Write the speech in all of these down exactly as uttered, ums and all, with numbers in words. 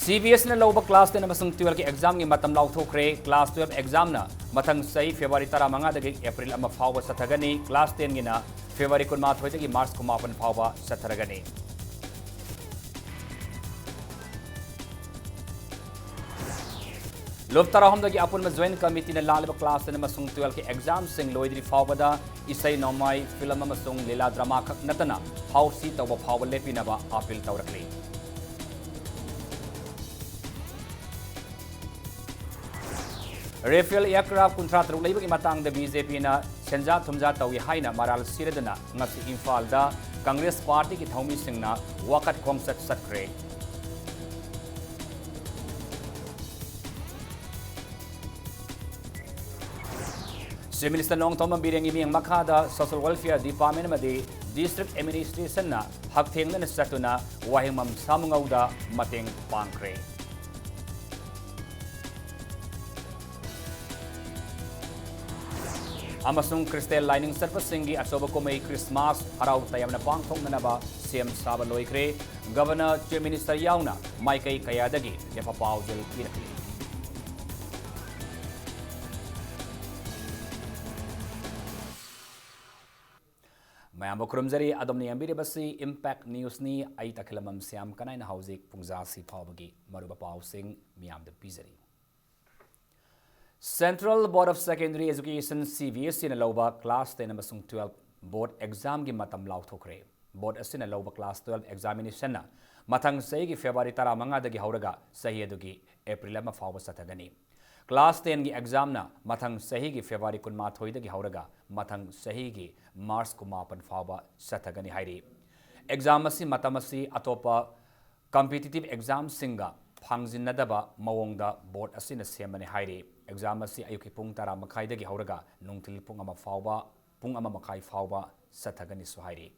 CBSEꯅ ꯂꯧꯕ class ten ꯑꯃꯁꯨꯡ twelveꯀꯤ examꯒꯤ ꯃꯇꯝ ꯂꯥꯎꯊꯣꯛꯈ꯭ꯔꯦ꯫ Class twelve examꯅ ꯃꯊꯪ ꯆꯍꯤ February ꯇꯔꯥꯃꯉꯥꯗꯒꯤ April ꯑꯃ ꯐꯥꯎꯕ ꯆꯠꯊꯒꯅꯤ꯫ Class tenꯒꯤꯅ February ꯀꯨꯟꯃꯥꯊꯣꯏꯗꯒꯤ March ꯀꯨꯟꯃꯥꯄꯟ ꯐꯥꯎꯕ ꯆꯠꯊꯔꯒꯅꯤ꯫ ꯂꯨꯞ ꯇꯔꯥꯍꯨꯝꯗꯣꯏꯒꯤ ꯑꯄꯨꯟꯕ Joint Committeeꯅ ꯂꯥꯛꯂꯤꯕ class ten ꯑꯃꯁꯨꯡ twelveꯀꯤ examꯁꯤꯡ ꯂꯣꯏꯗ꯭ꯔꯤ ꯐꯥꯎꯕꯗ ꯏꯁꯩ ꯅꯣꯡꯃꯥꯏ, film ꯑꯃꯁꯨꯡ ꯂꯤꯂꯥ drama ꯈꯛ ꯅꯠꯇꯅ ꯍꯥꯎꯁꯤ ꯇꯧꯕ ꯐꯥꯎꯕ ꯂꯦꯞꯄꯤꯅꯕ appeal ꯇꯧꯔꯛꯂꯤ꯫ Rafale aircraft ꯀꯨꯟꯊ꯭ꯔꯥ ꯇꯔꯨꯛ ꯂꯩꯕꯒꯤ ꯃꯇꯥꯡꯗ BJPꯅ ꯁꯦꯟꯖꯥ ꯊꯨꯝꯖꯥ ꯇꯧꯏ ꯍꯥꯏꯅ ꯃꯔꯥꯜ ꯁꯤꯔꯗꯨꯅ ꯉꯁꯤ ꯏꯝꯐꯥꯜꯗ Congress partyꯒꯤ ꯊꯧꯃꯤꯁꯤꯡꯅ ꯋꯥꯀꯠ ꯈꯣꯡꯆꯠ ꯆꯠꯈ꯭ꯔꯦ꯫ Chief Minister ꯅꯣꯡꯊꯣꯝꯕꯝ ꯕꯤꯔꯦꯟꯒꯤ ꯃꯤꯠꯌꯦꯡ ꯃꯈꯥꯗ Social Welfare Department ꯑꯃꯗꯤ District Administrationꯅ ꯍꯛꯊꯦꯡꯅꯅ ꯆꯠꯇꯨꯅ ꯋꯥꯍꯦꯡꯕꯝ ꯁꯥꯃꯨꯉꯧꯗ ꯃꯇꯦꯡ ꯄꯥꯡꯈ꯭ꯔꯦ꯫ ꯑꯃꯁꯨꯡ ꯈ꯭ꯔꯤꯁꯇꯦꯟ ꯂꯥꯏꯅꯤꯡ ꯆꯠꯄꯁꯤꯡꯒꯤ ꯑꯆꯧꯕ ꯀꯨꯝꯍꯩ Christmas ꯍꯔꯥꯎ ꯇꯌꯥꯝꯅ ꯄꯥꯡꯊꯣꯛꯅꯅꯕ ꯁꯦꯝ ꯁꯥꯕ ꯂꯣꯏꯈ꯭ꯔꯦ꯫ Governor, Chief Minister ꯌꯥꯎꯅ ꯃꯥꯏꯀꯩ ꯀꯌꯥꯗꯒꯤ ꯌꯥꯏꯐ ꯄꯥꯎꯖꯦꯜ ꯄꯤꯔꯛꯂꯤ꯫ ꯃꯌꯥꯝꯕꯨ ꯈꯨꯔꯨꯝꯖꯔꯤ꯫ ꯑꯗꯣꯝꯅ ꯌꯦꯡꯕꯤꯔꯤꯕꯁꯤ Impact Newsꯅꯤ꯫ ꯑꯩ ꯇꯈꯦꯂꯝꯕꯝ ꯁ꯭ꯌꯥꯝ ꯀꯅꯥꯏꯅ ꯍꯧꯖꯤꯛ ꯄꯨꯡꯖꯥꯁꯤ ꯐꯥꯎꯕꯒꯤ ꯃꯔꯨꯑꯣꯏꯕ ꯄꯥꯎꯁꯤꯡ ꯃꯤꯌꯥꯝꯗ ꯄꯤꯖꯔꯤ꯫ Central Board of Secondary Education, CBSEꯅ ꯂꯧꯕ class ten ꯑꯃꯁꯨꯡ twelve board examꯒꯤ ꯃꯇꯝ ꯂꯥꯎꯊꯣꯛꯈ꯭ꯔꯦ꯫ Board ꯑꯁꯤꯅ ꯂꯧꯕ class twelve examinationꯅ ꯃꯊꯪ ꯆꯍꯤꯒꯤ February ꯇꯔꯥꯃꯉꯥꯗꯒꯤ ꯍꯧꯔꯒ ꯆꯍꯤ ꯑꯗꯨꯒꯤ April ꯑꯃ ꯐꯥꯎꯕ ꯆꯠꯊꯒꯅꯤ꯫ Class tenꯒꯤ examꯅ ꯃꯊꯪ ꯆꯍꯤꯒꯤ February ꯀꯨꯟꯃꯥꯊꯣꯏꯗꯒꯤ ꯍꯧꯔꯒ ꯃꯊꯪ ꯆꯍꯤꯒꯤ March ꯀꯨꯟꯃꯥꯄꯟ ꯐꯥꯎꯕ ꯆꯠꯊꯒꯅꯤ ꯍꯥꯏꯔꯤ꯫ Exam ꯑꯁꯤ ꯃꯇꯝ ꯑꯁꯤ ꯑꯇꯣꯞꯄ competitive examꯁꯤꯡꯒ ꯐꯥꯡꯖꯤꯟꯅꯗꯕ ꯃꯑꯣꯡꯗ board ꯑꯁꯤꯅ ꯁꯦꯝꯕꯅꯤ ꯍꯥꯏꯔꯤ꯫ Exam ꯑꯁꯤ ꯑꯌꯨꯛꯀꯤ ꯄꯨꯡ ꯇꯔꯥ ꯃꯈꯥꯏꯗꯒꯤ ꯍꯧꯔꯒ ꯅꯨꯡꯊꯤꯜ ꯄꯨꯡ ꯑꯃ ꯐꯥꯎꯕ, ꯄꯨꯡ ꯑꯃ ꯃꯈꯥꯏ ꯐꯥꯎꯕ ꯆꯠꯊꯒꯅꯤꯁꯨ ꯍꯥꯏꯔꯤ꯫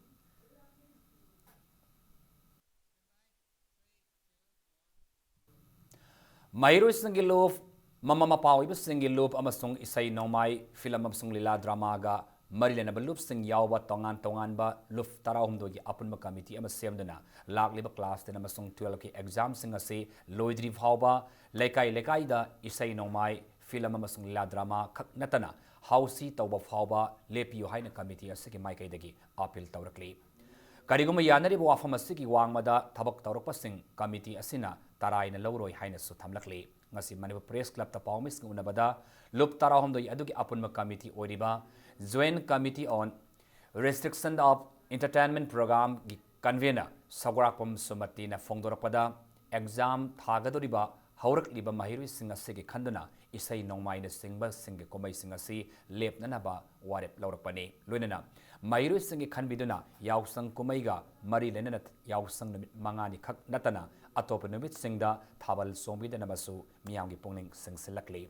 ꯃꯍꯩꯔꯣꯏꯁꯤꯡꯒꯤ ꯂꯨꯞ, ꯃꯃꯥ ꯃꯄꯥ ꯑꯣꯏꯕꯁꯤꯡꯒꯤ ꯂꯨꯞ ꯑꯃꯁꯨꯡ ꯏꯁꯩ ꯅꯣꯡꯃꯥꯏ, film ꯑꯃꯁꯨꯡ ꯂꯤꯂꯥ dramaꯒ ꯃꯔꯤ ꯂꯩꯅꯕ ꯂꯨꯞꯁꯤꯡ ꯌꯥꯎꯕ ꯇꯣꯉꯥꯟ ꯇꯣꯉꯥꯟꯕ ꯂꯨꯞ ꯇꯔꯥꯍꯨꯝꯗꯣꯏꯒꯤ ꯑꯄꯨꯟꯕ ꯀꯃꯤꯇꯤ ꯑꯃ ꯁꯦꯝꯗꯨꯅ ꯂꯥꯛꯂꯤꯕ class ten ꯑꯃꯁꯨꯡ twelveꯀꯤ examꯁꯤꯡ ꯑꯁꯤ ꯂꯣꯏꯗ꯭ꯔꯤ ꯐꯥꯎꯕ ꯂꯩꯀꯥꯏ ꯂꯩꯀꯥꯏꯗ ꯏꯁꯩ ꯅꯣꯡꯃꯥꯏ, film ꯑꯃꯁꯨꯡ ꯂꯤꯂꯥ drama ꯈꯛ ꯅꯠꯇꯅ ꯍꯥꯎꯁꯤ ꯇꯧꯕ ꯐꯥꯎꯕ ꯂꯦꯞꯄꯤꯌꯨ ꯍꯥꯏꯅ ꯀꯃꯤꯇꯤ ꯑꯁꯤꯒꯤ ꯃꯥꯏꯀꯩꯗꯒꯤ appeal ꯇꯧꯔꯛꯂꯤ꯫ ꯀꯔꯤꯒꯨꯝꯕ ꯌꯥꯅꯔꯤꯕ ꯋꯥꯐꯝ ꯑꯁꯤꯒꯤ ꯋꯥꯡꯃꯗ ꯊꯕꯛ ꯇꯧꯔꯛꯄꯁꯤꯡ ꯀꯃꯤꯇꯤ ꯑꯁꯤꯅ ꯇꯔꯥꯏꯅ ꯂꯧꯔꯣꯏ ꯍꯥꯏꯅꯁꯨ ꯊꯝꯂꯛꯂꯤ꯫ ꯉꯁꯤ ꯃꯅꯤꯄꯨꯔ Press Clubꯇ ꯄꯥꯎꯃꯤꯁꯤꯡꯒ ꯎꯅꯕꯗ ꯂꯨꯞ ꯇꯔꯥꯍꯨꯝꯗꯣꯏ ꯑꯗꯨꯒꯤ ꯑꯄꯨꯟꯕ ꯀꯃꯤꯇꯤ ꯑꯣꯏꯔꯤꯕ Joint Committee on Restriction of Entertainment Programmeꯒꯤ convener ꯁꯒꯣꯔꯥꯛꯄꯝ ꯁꯨꯃꯇꯤꯅ ꯐꯣꯡꯗꯣꯔꯛꯄꯗ, exam ꯊꯥꯒꯗꯧꯔꯤꯕ ꯍꯧꯔꯛꯂꯤꯕ ꯃꯍꯩꯔꯣꯏꯁꯤꯡ ꯑꯁꯤꯒꯤ ꯈꯟꯗꯨꯅ ꯏꯁꯩ ꯅꯣꯡꯃꯥꯏꯅꯆꯤꯡꯕꯁꯤꯡꯒꯤ ꯀꯨꯝꯍꯩꯁꯤꯡ ꯑꯁꯤ ꯂꯦꯞꯅꯅꯕ ꯋꯥꯔꯦꯞ ꯂꯧꯔꯛꯄꯅꯤ꯫ ꯂꯣꯏꯅꯅ ꯃꯍꯩꯔꯣꯏꯁꯤꯡꯒꯤ ꯈꯟꯕꯤꯗꯨꯅ ꯌꯥꯎꯁꯪ ꯀꯨꯝꯍꯩꯒ ꯃꯔꯤ ꯂꯩꯅꯅ ꯌꯥꯎꯁꯪ ꯅꯨꯃꯤꯠ ꯃꯉꯥꯅꯤ ꯈꯛ ꯅꯠꯇꯅ ꯑꯇꯣꯞꯄ ꯅꯨꯃꯤꯠꯁꯤꯡꯗ ꯊꯥꯕꯜ ꯆꯣꯡꯕꯤꯗꯅꯕꯁꯨ ꯃꯤꯌꯥꯝꯒꯤ ꯄꯨꯛꯅꯤꯡ ꯆꯤꯡꯁꯤꯜꯂꯛꯂꯤ꯫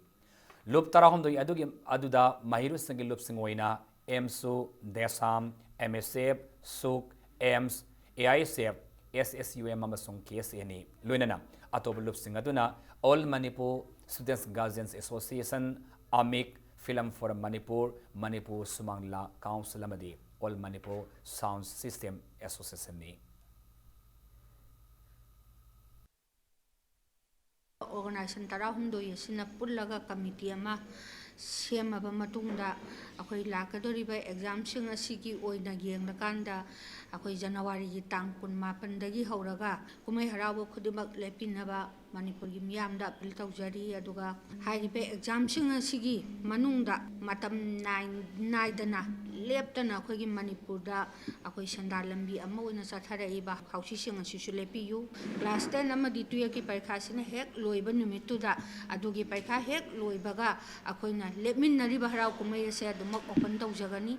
ꯂꯨꯞ ꯇꯔꯥꯍꯨꯝꯗꯣꯏ ꯑꯗꯨꯒꯤ, ꯑꯗꯨꯗ ꯃꯍꯩꯔꯣꯏꯁꯤꯡꯒꯤ ꯂꯨꯞꯁꯤꯡ ꯑꯣꯏꯅ ꯑꯦꯝꯁꯨ, ꯗꯦꯁꯥꯝ, ꯑꯦꯝ ꯑꯦꯁ ꯑꯦꯐ, ꯁꯨꯛ, ꯑꯦꯝꯁ, A I S F, S S U M ꯑꯃꯁꯨꯡ ꯀꯦ ꯑꯦꯁ ꯑꯦꯅꯤ꯫ ꯂꯣꯏꯅꯅ ꯑꯇꯣꯞꯄ ꯂꯨꯞꯁꯤꯡ ꯑꯗꯨꯅ All Manipur Students Guardians Association, ꯑꯃꯤꯛ, Film for Manipur, Manipur ꯁꯨꯃꯥꯡ ꯂꯤꯂꯥ ꯀꯥꯎꯟꯁꯤꯜ ꯑꯃꯗꯤ All Manipur Sound System Associationꯅꯤ꯫ Organisation ꯇꯔꯥꯍꯨꯝꯗꯣꯏ ꯑꯁꯤꯅ ꯄꯨꯜꯂꯒ ꯀꯃꯤꯇꯤ ꯑꯃ ꯁꯦꯝꯃꯕ ꯃꯇꯨꯡꯗ, ꯑꯩꯈꯣꯏ ꯂꯥꯛꯀꯗꯧꯔꯤꯕ examꯁꯤꯡ ꯑꯁꯤꯒꯤ ꯑꯣꯏꯅ ꯌꯦꯡꯂꯀꯥꯟꯗ, ꯑꯩꯈꯣꯏ ꯖꯅꯋꯥꯔꯤꯒꯤ ꯇꯥꯡ ꯀꯨꯟꯃꯥꯄꯟꯗꯒꯤ ꯍꯧꯔꯒ ꯀꯨꯝꯍꯩ ꯍꯔꯥꯎꯕ ꯈꯨꯗꯤꯡꯃꯛ ꯂꯦꯞꯄꯤꯅꯕ ꯃꯅꯤꯄꯨꯔꯒꯤ ꯃꯤꯌꯥꯝꯗ appeal ꯇꯧꯖꯔꯤ꯫ ꯑꯗꯨꯒ ꯍꯥꯏꯔꯤꯕ examꯁꯤꯡ ꯑꯁꯤꯒꯤ ꯃꯅꯨꯡꯗ ꯃꯇꯝ ꯅꯥꯏ-, ꯅꯥꯏꯗꯅ ꯂꯦꯞꯇꯅ ꯑꯩꯈꯣꯏꯒꯤ ꯃꯅꯤꯄꯨꯔꯗ ꯑꯩꯈꯣꯏ ꯁꯦꯟꯗꯥꯟ ꯂꯝꯕꯤ ꯑꯃ ꯑꯣꯏꯅ ꯆꯠꯊꯔꯛꯏꯕ ꯍꯥꯎꯁꯤꯁꯤꯡ ꯑꯁꯤꯁꯨ ꯂꯦꯞꯄꯤꯌꯨ꯫ Class ten ꯑꯃꯗꯤ twelveꯀꯤ ꯄꯔꯤꯈꯥꯁꯤꯅ ꯍꯦꯛ ꯂꯣꯏꯕ ꯅꯨꯃꯤꯠꯇꯨꯗ, ꯑꯗꯨꯒꯤ ꯄꯔꯤꯈꯥ ꯍꯦꯛ ꯂꯣꯏꯕꯒ ꯑꯩꯈꯣꯏꯅ ꯂꯦꯞꯃꯤꯟꯅꯔꯤꯕ ꯍꯔꯥꯎ ꯀꯨꯝꯍꯩ ꯑꯁꯦ ꯑꯗꯨꯃꯛ open ꯇꯧꯖꯒꯅꯤ꯫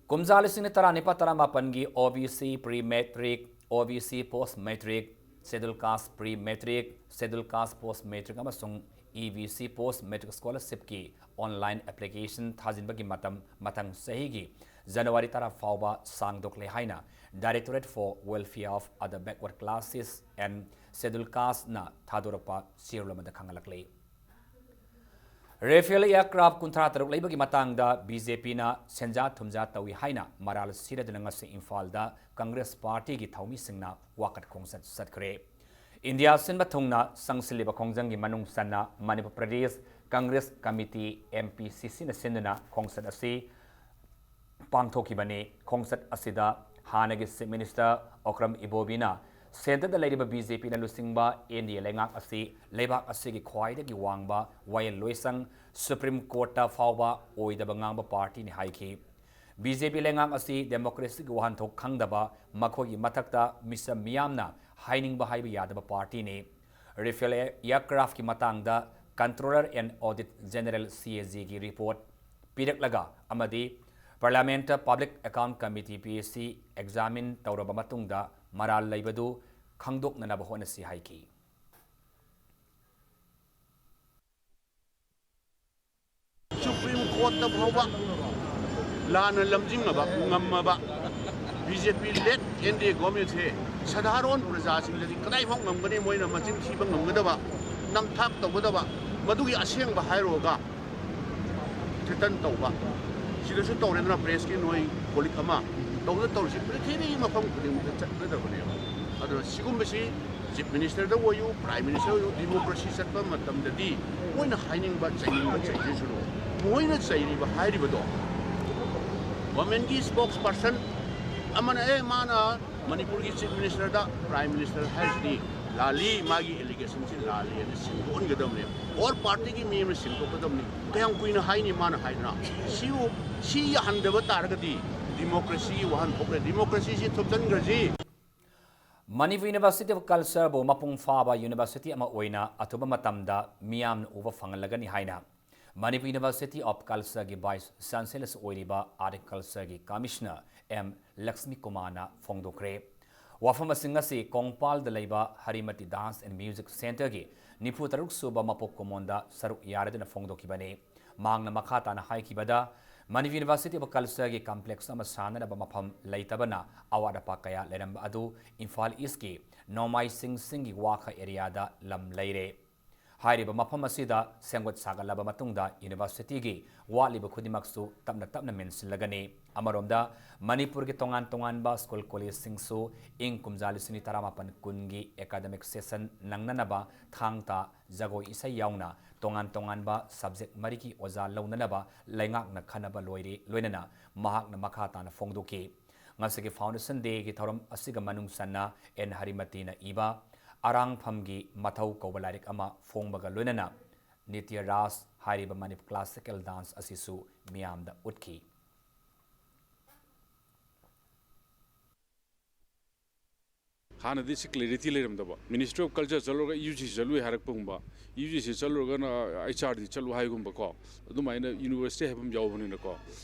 ꯀꯨꯝꯖꯥ ꯂꯤꯁꯤꯡ ꯑꯅꯤ ꯇꯔꯥꯅꯤꯄꯥꯜ ꯇꯔꯥꯃꯥꯄꯟꯒꯤ ꯑꯣ ꯕꯤ ꯁꯤ pre matric, ꯑꯣ B C post matric, Scheduled Caste pre matric, Scheduled Caste post matric ꯑꯃꯁꯨꯡ E B C post matric scholarshipꯀꯤ online application ꯊꯥꯖꯤꯟꯕꯒꯤ ꯃꯇꯝ ꯃꯊꯪ ꯆꯍꯤꯒꯤ ꯖꯅꯋꯥꯔꯤ ꯇꯔꯥ ꯐꯥꯎꯕ ꯁꯥꯡꯗꯣꯛꯂꯦ ꯍꯥꯏꯅ Directorate for Welfare of Other Backward Classes and Scheduled Casteꯅ ꯊꯥꯗꯣꯔꯛꯄ ꯆꯦꯔꯣꯜ ꯑꯃꯗ ꯈꯪꯍꯜꯂꯛꯂꯤ꯫ Rafale aircraft ꯀꯨꯟꯊ꯭ꯔꯥ ꯇꯔꯨꯛ ꯂꯩꯕꯒꯤ ꯃꯇꯥꯡꯗ ꯕꯤ ꯖꯦ ꯄꯤꯅ ꯁꯦꯟꯖꯥ ꯊꯨꯝꯖꯥ ꯇꯧꯏ ꯍꯥꯏꯅ ꯃꯔꯥꯜ ꯁꯤꯔꯗꯨꯅ ꯉꯁꯤ ꯏꯝꯐꯥꯜꯗ ꯀꯪꯒ꯭ꯔꯦꯁ ꯄꯥꯔꯇꯤꯒꯤ ꯊꯧꯃꯤꯁꯤꯡꯅ ꯋꯥꯀꯠ ꯈꯣꯡꯆꯠ ꯆꯠꯈ꯭ꯔꯦ꯫ ꯏꯟꯗꯤꯌꯥ ꯁꯤꯟꯕ ꯊꯨꯡꯅ ꯆꯪꯁꯤꯜꯂꯤꯕ ꯈꯣꯡꯖꯪꯒꯤ ꯃꯅꯨꯡ ꯆꯟꯅ Manipur Pradesh Congress committee, M P C ꯁꯤꯅ ꯁꯤꯟꯗꯨꯅ ꯈꯣꯡꯆꯠ ꯑꯁꯤ ꯄꯥꯡꯊꯣꯛꯈꯤꯕꯅꯤ꯫ ꯈꯣꯡꯆꯠ ꯑꯁꯤꯗ ꯍꯥꯟꯅꯒꯤ Chief Minister ꯑꯣꯀ꯭ꯔꯝ ꯏꯕꯣꯕꯤꯅ ꯁꯦꯟꯇꯔꯗ ꯂꯩꯔꯤꯕ ꯕꯤ ꯖꯦ ꯄꯤꯅ ꯂꯨꯆꯤꯡꯕ ꯑꯦꯟ ꯗꯤ ꯑꯦ ꯂꯩꯉꯥꯛ ꯑꯁꯤ ꯂꯩꯕꯥꯛ ꯑꯁꯤꯒꯤ ꯈ꯭ꯋꯥꯏꯗꯒꯤ ꯋꯥꯡꯕ ꯋꯥꯌꯦꯜ ꯂꯣꯏꯁꯪ Supreme Courtꯇ ꯐꯥꯎꯕ ꯑꯣꯏꯗꯕ ꯉꯥꯡꯕ ꯄꯥꯔꯇꯤꯅꯤ ꯍꯥꯏꯈꯤ꯫ ꯕꯤ ꯖꯦ ꯄꯤ ꯂꯩꯉꯥꯛ ꯑꯁꯤ democracyꯒꯤ ꯋꯥꯍꯟꯊꯣꯛ ꯈꯪꯗꯕ, ꯃꯈꯣꯏꯒꯤ ꯃꯊꯛꯇ ꯃꯤꯆꯝ ꯃꯤꯌꯥꯝꯅ ꯍꯥꯏꯅꯤꯡꯕ ꯍꯥꯏꯕ ꯌꯥꯗꯕ ꯄꯥꯔꯇꯤꯅꯤ꯫ Rafale aircraftꯀꯤ ꯃꯇꯥꯡꯗ Controller and Auditor General, C A Gꯒꯤ report ꯄꯤꯔꯛꯂꯒ ꯑꯃꯗꯤ Parliamentꯇ Public Account Committee, P A C, examine ꯇꯧꯔꯕ ꯃꯇꯨꯡꯗ ꯃꯔꯥꯜ ꯂꯩꯕꯗꯨ ꯈꯪꯗꯣꯛꯅꯅꯕ ꯍꯣꯠꯅꯁꯤ ꯍꯥꯏꯈꯤ꯫ Supreme Courtꯇ ꯐꯥꯎꯕ ꯂꯥꯟꯅ ꯂꯝꯖꯤꯡꯉꯕ ꯉꯝꯃꯕ B J P led N D A governmentꯁꯦ ꯁꯙꯥꯔꯣꯟ ꯄ꯭ꯔꯖꯥꯁꯤꯡꯗꯗꯤ ꯀꯗꯥꯏꯐꯥꯎ ꯉꯝꯒꯅꯤ? ꯃꯣꯏꯅ ꯃꯆꯤꯟ ꯊꯤꯕ ꯉꯝꯒꯗꯕ, ꯅꯝꯊꯥꯛ ꯇꯧꯒꯗꯕ, ꯃꯗꯨꯒꯤ ꯑꯁꯦꯡꯕ ꯍꯥꯏꯔꯨꯔꯒ threaten ꯇꯧꯕ, ꯁꯤꯗꯁꯨ ꯇꯧꯔꯦꯗꯅ, pressꯀꯤ ꯅꯣꯏ colleague ꯑꯃ ꯇꯧꯗ ꯇꯧꯔꯤꯁꯤ ꯄ꯭ꯔꯤꯊꯤꯕꯤꯒꯤ ꯃꯐꯝ ꯈꯨꯗꯤꯡꯃꯛꯇ ꯆꯠꯅꯗꯕꯅꯦꯕ꯫ ꯑꯗꯨꯅ ꯁꯤꯒꯨꯝꯕꯁꯤ Chief Ministerꯗ ꯑꯣꯏꯌꯨ, Prime Minister ꯑꯣꯏꯌꯨ, democracy ꯆꯠꯄ ꯃꯇꯝꯗꯗꯤ ꯃꯣꯏꯅ ꯍꯥꯏꯅꯤꯡꯕ ꯆꯩꯅꯤꯡꯕ ꯆꯩꯖꯁꯅꯨ꯫ ꯃꯣꯏꯅ ꯆꯩꯔꯤꯕ ꯍꯥꯏꯔꯤꯕꯗꯣ governmentꯀꯤ spokesperson ꯑꯃꯅ, "ꯑꯦ, ꯃꯥꯅ ꯃꯅꯤꯄꯨꯔꯒꯤ Chief Ministerꯗ Prime Minister ꯍꯥꯏꯔꯤꯁꯤꯗꯤ ꯂꯥꯜꯂꯤ, ꯃꯥꯒꯤ allegationꯁꯤ ꯂꯥꯜꯂꯤ" ꯍꯥꯏꯅ ꯁꯦꯡꯗꯣꯛꯍꯟꯒꯗꯕꯅꯦ꯫ All partyꯒꯤ ꯃꯤ ꯑꯃꯅ ꯁꯦꯡꯗꯣꯛꯀꯗꯕꯅꯤ꯫ ꯀꯌꯥꯝ ꯀꯨꯏꯅ ꯍꯥꯏꯅꯤ ꯃꯥꯅ ꯍꯥꯏꯗꯅ? ꯁꯤꯕꯨ, ꯁꯤ ꯌꯥꯍꯟꯗꯕ ꯇꯥꯔꯒꯗꯤ democracyꯒꯤ ꯋꯥꯍꯟꯊꯣꯛ ꯂꯩ꯫ Democracyꯁꯤ ꯊꯨꯞꯆꯟꯈ꯭ꯔꯁꯤ꯫ Manipur University of Cultureꯕꯨ ꯃꯄꯨꯡ ꯐꯥꯕ university ꯑꯃ ꯑꯣꯏꯅ ꯑꯊꯨꯕ ꯃꯇꯝꯗ ꯃꯤꯌꯥꯝꯅ ꯎꯕ ꯐꯪꯍꯜꯂꯒꯅꯤ ꯍꯥꯏꯅ Manipur University of Cultureꯒꯤ Vice Chancellorꯁꯨ ꯑꯣꯏꯔꯤꯕ Art and Cultureꯒꯤ Commissioner M Lakshmi ꯀꯨꯃꯥꯔꯅ ꯐꯣꯡꯗꯣꯛꯈ꯭ꯔꯦ꯫ ꯋꯥꯐꯝ ꯑꯁꯤꯡ ꯑꯁꯤ ꯀꯣꯡꯄꯥꯜꯗ ꯂꯩꯕ ꯍꯔꯤꯃꯇꯤ Dance and Music Centreꯒꯤ ꯅꯤꯐꯨ ꯇꯔꯨꯛ ꯁꯨꯕ ꯃꯄꯣꯛ ꯀꯨꯝꯑꯣꯟꯗ ꯁꯔꯨꯛ ꯌꯥꯔꯗꯨꯅ ꯐꯣꯡꯗꯣꯛꯈꯤꯕꯅꯤ꯫ ꯃꯍꯥꯛꯅ ꯃꯈꯥ ꯇꯥꯅ ꯍꯥꯏꯈꯤꯕꯗ, Manipur University of Cultureꯒꯤ complex ꯑꯃ ꯁꯥꯅꯅꯕ ꯃꯐꯝ ꯂꯩꯇꯕꯅ ꯑꯋꯥꯠ ꯑꯄꯥ ꯀꯌꯥ ꯂꯩꯔꯝꯕ ꯑꯗꯨ ꯏꯝꯐꯥꯜ Eastꯀꯤ ꯅꯣꯡꯃꯥꯏ ꯁꯤꯡ ꯁꯤꯡꯒꯤ ꯋꯥꯈ areaꯗ ꯂꯝ ꯂꯩꯔꯦ꯫ ꯍꯥꯏꯔꯤꯕ ꯃꯐꯝ ꯑꯁꯤꯗ ꯁꯦꯝꯒꯠ ꯁꯥꯒꯠꯂꯕ ꯃꯇꯨꯡꯗ universityꯒꯤ ꯋꯥꯠꯂꯤꯕ ꯈꯨꯗꯤꯡꯃꯛꯁꯨ ꯇꯞꯅ ꯇꯞꯅ ꯃꯦꯟꯁꯤꯜꯂꯒꯅꯤ꯫ ꯑꯃꯔꯣꯝꯗ ꯃꯅꯤꯄꯨꯔꯒꯤ ꯇꯣꯉꯥꯟ ꯇꯣꯉꯥꯟꯕ school collegeꯁꯤꯡꯁꯨ ꯏꯪ ꯀꯨꯝꯖꯥ ꯂꯤꯁꯤꯡ ꯑꯅꯤ ꯇꯔꯥꯃꯥꯄꯟ ꯀꯨꯟꯒꯤ academic session ꯅꯪꯅꯅꯕ ꯊꯥꯡ ꯇꯥ ꯖꯒꯣꯏ ꯏꯁꯩ ꯌꯥꯎꯅ ꯇꯣꯉꯥꯟ ꯇꯣꯉꯥꯟꯕ subject ꯃꯔꯤꯒꯤ ꯑꯣꯖꯥ ꯂꯧꯅꯅꯕ ꯂꯩꯉꯥꯛꯅ ꯈꯟꯅꯕ ꯂꯣꯏꯔꯦ꯫ ꯂꯣꯏꯅꯅ ꯃꯍꯥꯛꯅ ꯃꯈꯥ ꯇꯥꯅ ꯐꯣꯡꯗꯣꯛꯈꯤ꯫ ꯉꯁꯤꯒꯤ Foundation Dayꯒꯤ ꯊꯧꯔꯝ ꯑꯁꯤꯒ ꯃꯅꯨꯡ ꯆꯟꯅ ꯑꯦꯟ ꯍꯔꯤꯃꯇꯤꯅ ꯏꯕ ꯑꯔꯥꯡꯐꯝꯒꯤ ꯃꯊꯧ ꯀꯧꯕ ꯂꯥꯏꯔꯤꯛ ꯑꯃ ꯐꯣꯡꯕꯒ ꯂꯣꯏꯅꯅ ꯅꯤꯇ꯭ꯌ ꯔꯥꯁ ꯍꯥꯏꯔꯤꯕ ꯃꯅꯤꯄꯨꯔ classical dance ꯑꯁꯤꯁꯨ ꯃꯤꯌꯥꯝꯗ ꯎꯠꯈꯤ꯫ ꯍꯥꯟꯅꯗꯤ ꯁꯤ clarity ꯂꯩꯔꯝꯗꯕ, Ministry of Culture ꯆꯠꯂꯨꯔꯒ UGC ꯆꯠꯂꯨꯏ ꯍꯥꯏꯔꯛꯄꯒꯨꯝꯕ, UGC ꯆꯠꯂꯨꯔꯒꯅ HRD ꯆꯠꯂꯨ ꯍꯥꯏꯒꯨꯝꯕꯀꯣ, ꯑꯗꯨꯃꯥꯏꯅ university ꯍꯥꯏꯕ ꯑꯃ ꯌꯥꯎꯕꯅꯤꯅꯀꯣ,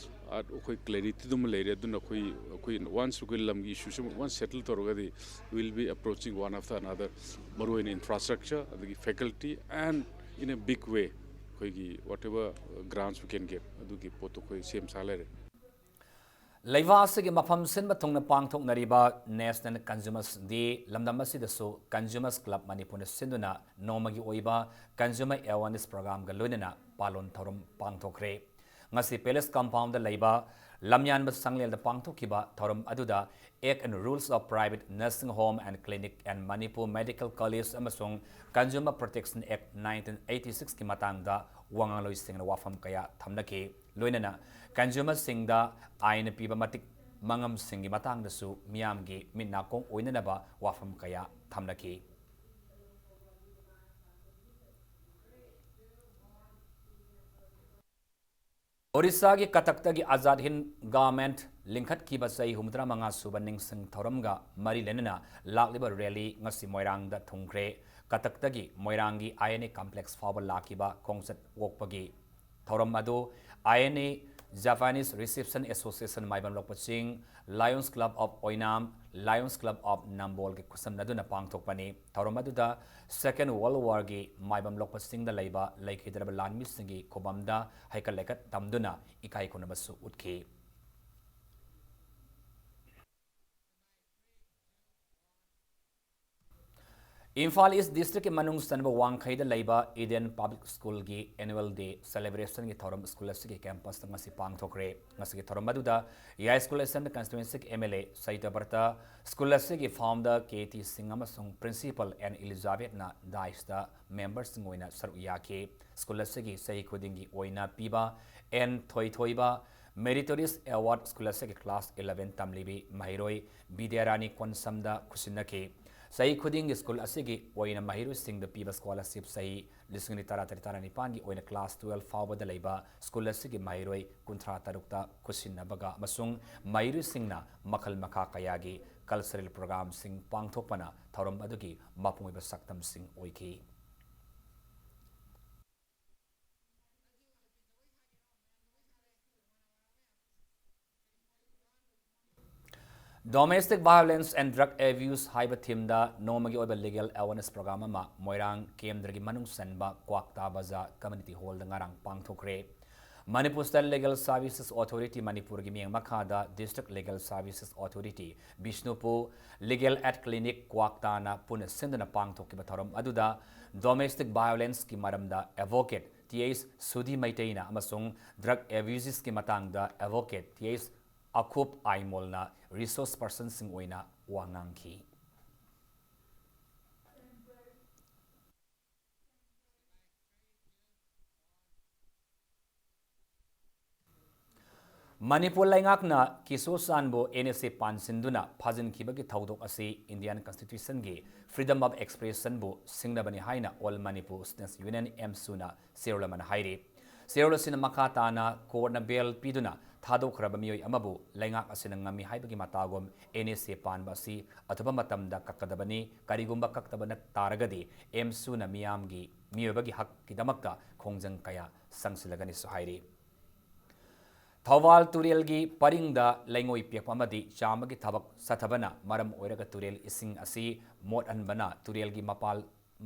ꯑ, ꯑꯩꯈꯣꯏ clarityꯗꯨꯃ ꯂꯩꯔꯦ꯫ ꯑꯗꯨꯅ ꯑꯩꯈꯣꯏ, ꯑꯩꯈꯣꯏ once ꯑꯩꯈꯣꯏ ꯂꯝꯒꯤ issueꯁꯤꯃ once settle ꯇꯧꯔꯒꯗꯤ, we will be approaching one after another, ꯃꯔꯨꯑꯣꯏꯅ infrastructure, ꯑꯗꯒꯤ faculty and in a big way ꯑꯩꯈꯣꯏꯒꯤ whatever grants we can get, ꯑꯗꯨꯒꯤ ꯄꯣꯠꯇꯣ ꯑꯩꯈꯣꯏ ꯁꯦꯝ ꯁꯥ ꯂꯩꯔꯦ꯫ ꯂꯩꯕꯥꯛ ꯑꯁꯤꯒꯤ ꯃꯐꯝ ꯁꯤꯟꯕ ꯊꯨꯡꯅ ꯄꯥꯡꯊꯣꯛꯅꯔꯤꯕ National Consumers Day ꯂꯝꯗꯝ ꯑꯁꯤꯗꯁꯨ Consumers Club ꯃꯅꯤꯄꯨꯔꯅ ꯁꯤꯟꯗꯨꯅ ꯅꯣꯡꯃꯒꯤ ꯑꯣꯏꯕ consumer awareness programꯒ ꯂꯣꯏꯅꯅ ꯄꯥꯂꯣꯟ ꯊꯧꯔꯝ ꯄꯥꯡꯊꯣꯛꯈ꯭ꯔꯦ꯫ ꯉꯁꯤ Palace Compoundꯗ ꯂꯩꯕ ꯂꯝꯌꯥꯟꯕ ꯁꯪꯂꯦꯜꯗ ꯄꯥꯡꯊꯣꯛꯈꯤꯕ ꯊꯧꯔꯝ ꯑꯗꯨꯗ Act and Rules of Private Nursing Home and Clinic and Manipur Medical College ꯑꯃꯁꯨꯡ Consumer Protection Act nineteen eighty sixꯀꯤ ꯃꯇꯥꯡꯗ ꯋꯥ ꯉꯥꯡꯂꯣꯏꯁꯤꯡꯅ ꯋꯥꯐꯝ ꯀꯌꯥ ꯊꯝꯅꯈꯤ꯫ ꯂꯣꯏꯅꯅ consumerꯁꯤꯡꯗ ꯑꯥꯏꯟꯅ ꯄꯤꯕ ꯃꯇꯤꯛ ꯃꯉꯝꯁꯤꯡꯒꯤ ꯃꯇꯥꯡꯗꯁꯨ ꯃꯤꯌꯥꯝꯒꯤ ꯃꯤꯠ ꯅꯥꯀꯣꯡ ꯑꯣꯏꯅꯅꯕ ꯋꯥꯐꯝ ꯀꯌꯥ ꯊꯝꯅꯈꯤ꯫ ꯑꯣꯔꯤꯁꯥꯒꯤ ꯀꯇꯛꯇꯒꯤ ꯑꯖꯥꯗ ꯍꯤꯟꯗ ꯒꯥꯔꯃꯦꯟꯠ ꯂꯤꯡꯈꯠꯈꯤꯕ ꯆꯍꯤ ꯍꯨꯝꯐꯨꯇꯔꯥ ꯃꯉꯥ ꯁꯨꯕ ꯅꯤꯡꯁꯤꯡ ꯊꯧꯔꯝꯒ ꯃꯔꯤ ꯂꯩꯅꯅ ꯂꯥꯛꯂꯤꯕ rally ꯉꯁꯤ ꯃꯣꯏꯔꯥꯡꯗ ꯊꯨꯡꯈ꯭ꯔꯦ꯫ ꯀꯇꯛꯇꯒꯤ ꯃꯣꯏꯔꯥꯡꯒꯤ INA complex ꯐꯥꯎꯕ ꯂꯥꯛꯈꯤꯕ ꯈꯣꯡꯆꯠ ꯑꯣꯛꯄꯒꯤ ꯊꯧꯔꯝ ꯑꯗꯨ INA Japanese Reception Association ꯃꯥꯏꯕꯝ ꯂꯣꯛꯄ ꯆꯤꯡ, Lions Club of Oinam, Lions Club of ꯅꯝꯕꯣꯜꯒꯤ ꯈꯨꯠꯁꯝꯅꯗꯨꯅ ꯄꯥꯡꯊꯣꯛꯄꯅꯤ꯫ ꯊꯧꯔꯝ ꯑꯗꯨꯗ Second World Warꯒꯤ ꯃꯥꯏꯕꯝ ꯂꯣꯛꯄ ꯆꯤꯡꯗ ꯂꯩꯕ ꯂꯩꯈꯤꯗ꯭ꯔꯕ ꯂꯥꯟꯃꯤꯁꯤꯡꯒꯤ ꯈꯨꯕꯝꯗ ꯍꯩꯀꯠ ꯂꯩꯀꯠ ꯇꯝꯗꯨꯅ ꯏꯀꯥꯏ ꯈꯨꯝꯅꯕꯁꯨ ꯎꯠꯈꯤ꯫ ꯏꯝꯐꯥꯜ ꯏꯁ ꯗꯤꯁꯇ꯭ꯔꯤꯛꯀꯤ ꯃꯅꯨꯡ ꯆꯟꯕ ꯋꯥꯡꯈꯩꯗ ꯂꯩꯕ ꯏꯗꯦꯟ ꯄꯕ꯭ꯂꯤꯛ ꯁ꯭ꯀꯨꯜꯒꯤ ꯑꯦꯅꯨꯋꯦꯜ ꯗꯦ ꯁꯦꯂꯦꯕ꯭ꯔꯦꯁꯟꯒꯤ ꯊꯧꯔꯝ ꯁ꯭ꯀꯨꯜ ꯑꯁꯤꯒꯤ ꯀꯦꯝꯄꯁꯇ ꯉꯁꯤ ꯄꯥꯡꯊꯣꯛꯈ꯭ꯔꯦ꯫ ꯉꯁꯤꯒꯤ ꯊꯧꯔꯝ ꯑꯗꯨꯗ ꯌꯥꯏꯁ꯭ꯀꯨꯜ ꯑꯦꯁꯦꯝꯕ꯭ꯂꯤ ꯀꯟꯁꯇꯤꯇ꯭ꯋꯦꯟꯁꯤꯒꯤ M L A Sahityabrata, school ꯑꯁꯤꯒꯤ ꯐꯥꯎꯟꯗꯔ ꯀꯦ ꯇꯤ ꯁꯤꯡ ꯑꯃꯁꯨꯡ ꯄ꯭ꯔꯤꯟꯁꯤꯄꯜ ꯑꯦꯟ ꯏꯂꯤꯖꯥꯕꯦꯠꯅ ꯗꯥꯏꯁꯇ ꯃꯦꯝꯕꯔꯁꯤꯡ ꯑꯣꯏꯅ ꯁꯔꯨꯛ ꯌꯥꯈꯤ꯫ ꯁ꯭ꯀꯨꯜ ꯑꯁꯤꯒꯤ ꯆꯍꯤ ꯈꯨꯗꯤꯡꯒꯤ ꯑꯣꯏꯅ ꯄꯤꯕ ꯑꯦꯟ ꯊꯣꯏꯊꯣꯏꯕ ꯃꯦꯔꯤꯇꯣꯔꯤꯌꯁ ꯑꯦꯋꯥꯔꯗ ꯁ꯭ꯀꯨꯜ ꯑꯁꯤꯒꯤ ꯀ꯭ꯂꯥꯁ ꯏꯂꯦꯚꯦꯟ ꯇꯝꯂꯤꯕꯤ ꯃꯍꯩꯔꯣꯏ ꯕꯤꯗ꯭ꯌꯥꯔꯥꯅꯤ ꯀꯣꯟꯁꯝꯗ ꯈꯨꯠꯁꯤꯟꯅꯈꯤ꯫ ꯆꯍꯤ ꯈꯨꯗꯤꯡꯒꯤ ꯁ꯭ꯀꯨꯜ ꯑꯁꯤꯒꯤ ꯑꯣꯏꯅ ꯃꯍꯩꯔꯣꯏꯁꯤꯡꯗ ꯄꯤꯕ ꯁ꯭ꯀꯣꯂꯔꯁꯤꯞ ꯆꯍꯤ ꯂꯤꯁꯤꯡ ꯑꯅꯤ ꯇꯔꯥꯇꯔꯦꯠ ꯇꯔꯥꯅꯤꯄꯥꯟꯒꯤ ꯑꯣꯏꯅ ꯀ꯭ꯂꯥꯁ ꯇꯨꯋꯦꯜꯐ ꯐꯥꯎꯕꯗ ꯂꯩꯕ ꯁ꯭ꯀꯨꯜ ꯑꯁꯤꯒꯤ ꯃꯍꯩꯔꯣꯏ ꯀꯨꯟꯊ꯭ꯔꯥ ꯇꯔꯨꯛꯇ ꯈꯨꯠꯁꯤꯟꯅꯕꯒ ꯑꯃꯁꯨꯡ ꯃꯍꯩꯔꯣꯏꯁꯤꯡꯅ ꯃꯈꯜ ꯃꯈꯥ ꯀꯌꯥꯒꯤ ꯀꯜꯆꯔꯦꯜ ꯄ꯭ꯔꯣꯒ꯭ꯔꯥꯝꯁꯤꯡ ꯄꯥꯡꯊꯣꯛꯄꯅ ꯊꯧꯔꯝ ꯑꯗꯨꯒꯤ ꯃꯄꯨꯡ ꯑꯣꯏꯕ ꯁꯛꯇꯝꯁꯤꯡ ꯑꯣꯏꯈꯤ꯫ Domestic Violence and Drug Abuse ꯍꯥꯏꯕ ꯊꯤꯝꯗ ꯅꯣꯡꯃꯒꯤ ꯑꯣꯏꯕ ꯂꯤꯒꯦꯜ ꯑꯦꯋꯥꯔꯅꯦꯁ ꯄ꯭ꯔꯣꯒ꯭ꯔꯥꯝ ꯑꯃ ꯃꯣꯏꯔꯥꯡ ꯀꯦꯟꯗ꯭ꯔꯒꯤ ꯃꯅꯨꯡ ꯆꯟꯕ ꯀ꯭ꯋꯥꯛꯇꯥ ꯕꯖꯥꯔ ꯀꯝꯃ꯭ꯌꯨꯅꯤꯇꯤ ꯍꯣꯜꯗ ꯉꯔꯥꯡ ꯄꯥꯡꯊꯣꯛꯈ꯭ꯔꯦ꯫ Manipur state legal services authority ꯃꯅꯤꯄꯨꯔꯒꯤ ꯃꯤꯠꯌꯦꯡ ꯃꯈꯥꯗ district legal services authority Bishnupur, legal aid clinic ꯀ꯭ꯋꯥꯛꯇꯥꯅ ꯄꯨꯟꯅ ꯁꯤꯟꯗꯨꯅ ꯄꯥꯡꯊꯣꯛꯈꯤꯕ ꯊꯧꯔꯝ ꯑꯗꯨꯗ ꯗꯣꯃꯦꯁꯇꯤꯛ ꯚꯥꯏꯑꯣꯂꯦꯟꯁꯀꯤ ꯃꯔꯝꯗ ꯑꯦꯗꯚꯣꯀꯦꯠ ꯇꯤ ꯑꯩꯆ ꯁꯨꯗꯤ ꯃꯩꯇꯩꯅ ꯑꯃꯁꯨꯡ ꯗ꯭ꯔꯒ ꯑꯦꯕ꯭ꯌꯨꯖꯦꯁꯀꯤ ꯃꯇꯥꯡꯗ ꯑꯦꯗꯚꯣꯀꯦꯠ ꯇꯤ ꯑꯩꯆ ꯑꯈꯨꯞ ꯑꯥꯏꯃꯣꯜꯅ ꯔꯤꯁꯣꯔꯁ ꯄꯔꯁꯟꯁꯤꯡ ꯑꯣꯏꯅ ꯋꯥ ꯉꯥꯡꯈꯤ꯫ ꯃꯅꯤꯄꯨꯔ ꯂꯩꯉꯥꯛꯅ ꯀꯤꯁꯣ ꯆꯥꯟꯕꯨ ꯑꯦꯟ ꯑꯦꯁ ꯑꯦ ꯄꯥꯟꯁꯤꯟꯗꯨꯅ ꯐꯥꯖꯤꯟꯈꯤꯕꯒꯤ ꯊꯧꯗꯣꯛ ꯑꯁꯤ ꯏꯟꯗꯤꯌꯥꯟ ꯀꯟꯁꯇꯤꯇ꯭ꯌꯨꯁꯟꯒꯤ ꯐ꯭ꯔꯤꯗꯝ ꯑꯣꯐ ꯑꯦꯛꯁꯄ꯭ꯔꯦꯁꯟꯕꯨ ꯁꯤꯡꯅꯕꯅꯤ ꯍꯥꯏꯅ ꯑꯣꯜ ꯃꯅꯤꯄꯨꯔ ꯁ꯭ꯇꯨꯗꯦꯟꯠꯁ ꯌꯨꯅꯤꯌꯟ, ꯑꯦꯝꯁꯨꯅ ꯆꯦꯔꯣꯜ ꯑꯃꯅ ꯍꯥꯏꯔꯤ꯫ ꯆꯦꯔꯣꯜ ꯑꯁꯤꯅ ꯃꯈꯥ ꯇꯥꯅ ꯀꯣꯔꯠꯅ ꯕꯦꯜ ꯄꯤꯗꯨꯅ ꯊꯥꯗꯣꯛꯈ꯭ꯔꯕ ꯃꯤꯑꯣꯏ ꯑꯃꯕꯨ ꯂꯩꯉꯥꯛ ꯑꯁꯤꯅ ꯉꯝꯃꯤ ꯍꯥꯏꯕꯒꯤ ꯃꯇꯥꯒꯨꯝ ꯑꯦꯟ ꯑꯦꯁ ꯑꯦ ꯄꯥꯟꯕ ꯑꯁꯤ ꯑꯊꯨꯕ ꯃꯇꯝꯗ ꯀꯛꯀꯗꯕꯅꯤ, ꯀꯔꯤꯒꯨꯝꯕ ꯀꯛꯇꯕ ꯅꯠ-, ꯇꯥꯔꯒꯗꯤ ꯑꯦꯝꯁꯨꯅ ꯃꯤꯌꯥꯝꯒꯤ, ꯃꯤꯑꯣꯏꯕꯒꯤ ꯍꯛꯀꯤꯗꯃꯛꯇ ꯈꯣꯡꯖꯪ ꯀꯌꯥ ꯆꯪꯁꯤꯜꯂꯒꯅꯤꯁꯨ ꯍꯥꯏꯔꯤ꯫ ꯊꯧꯕꯥꯜ ꯇꯨꯔꯦꯜꯒꯤ ꯄꯔꯤꯡꯗ ꯂꯩꯉꯣꯏ ꯄꯦꯛꯄ ꯑꯃꯗꯤ ꯆꯥꯝꯕꯒꯤ ꯊꯕꯛ ꯆꯠꯊꯕꯅ ꯃꯔꯝ ꯑꯣꯏꯔꯒ ꯇꯨꯔꯦꯜ ꯏꯁꯤꯡ ꯑꯁꯤ ꯃꯣꯠꯍꯟꯕꯅ ꯇꯨꯔꯦꯜꯒꯤ ꯃꯄꯥꯜ,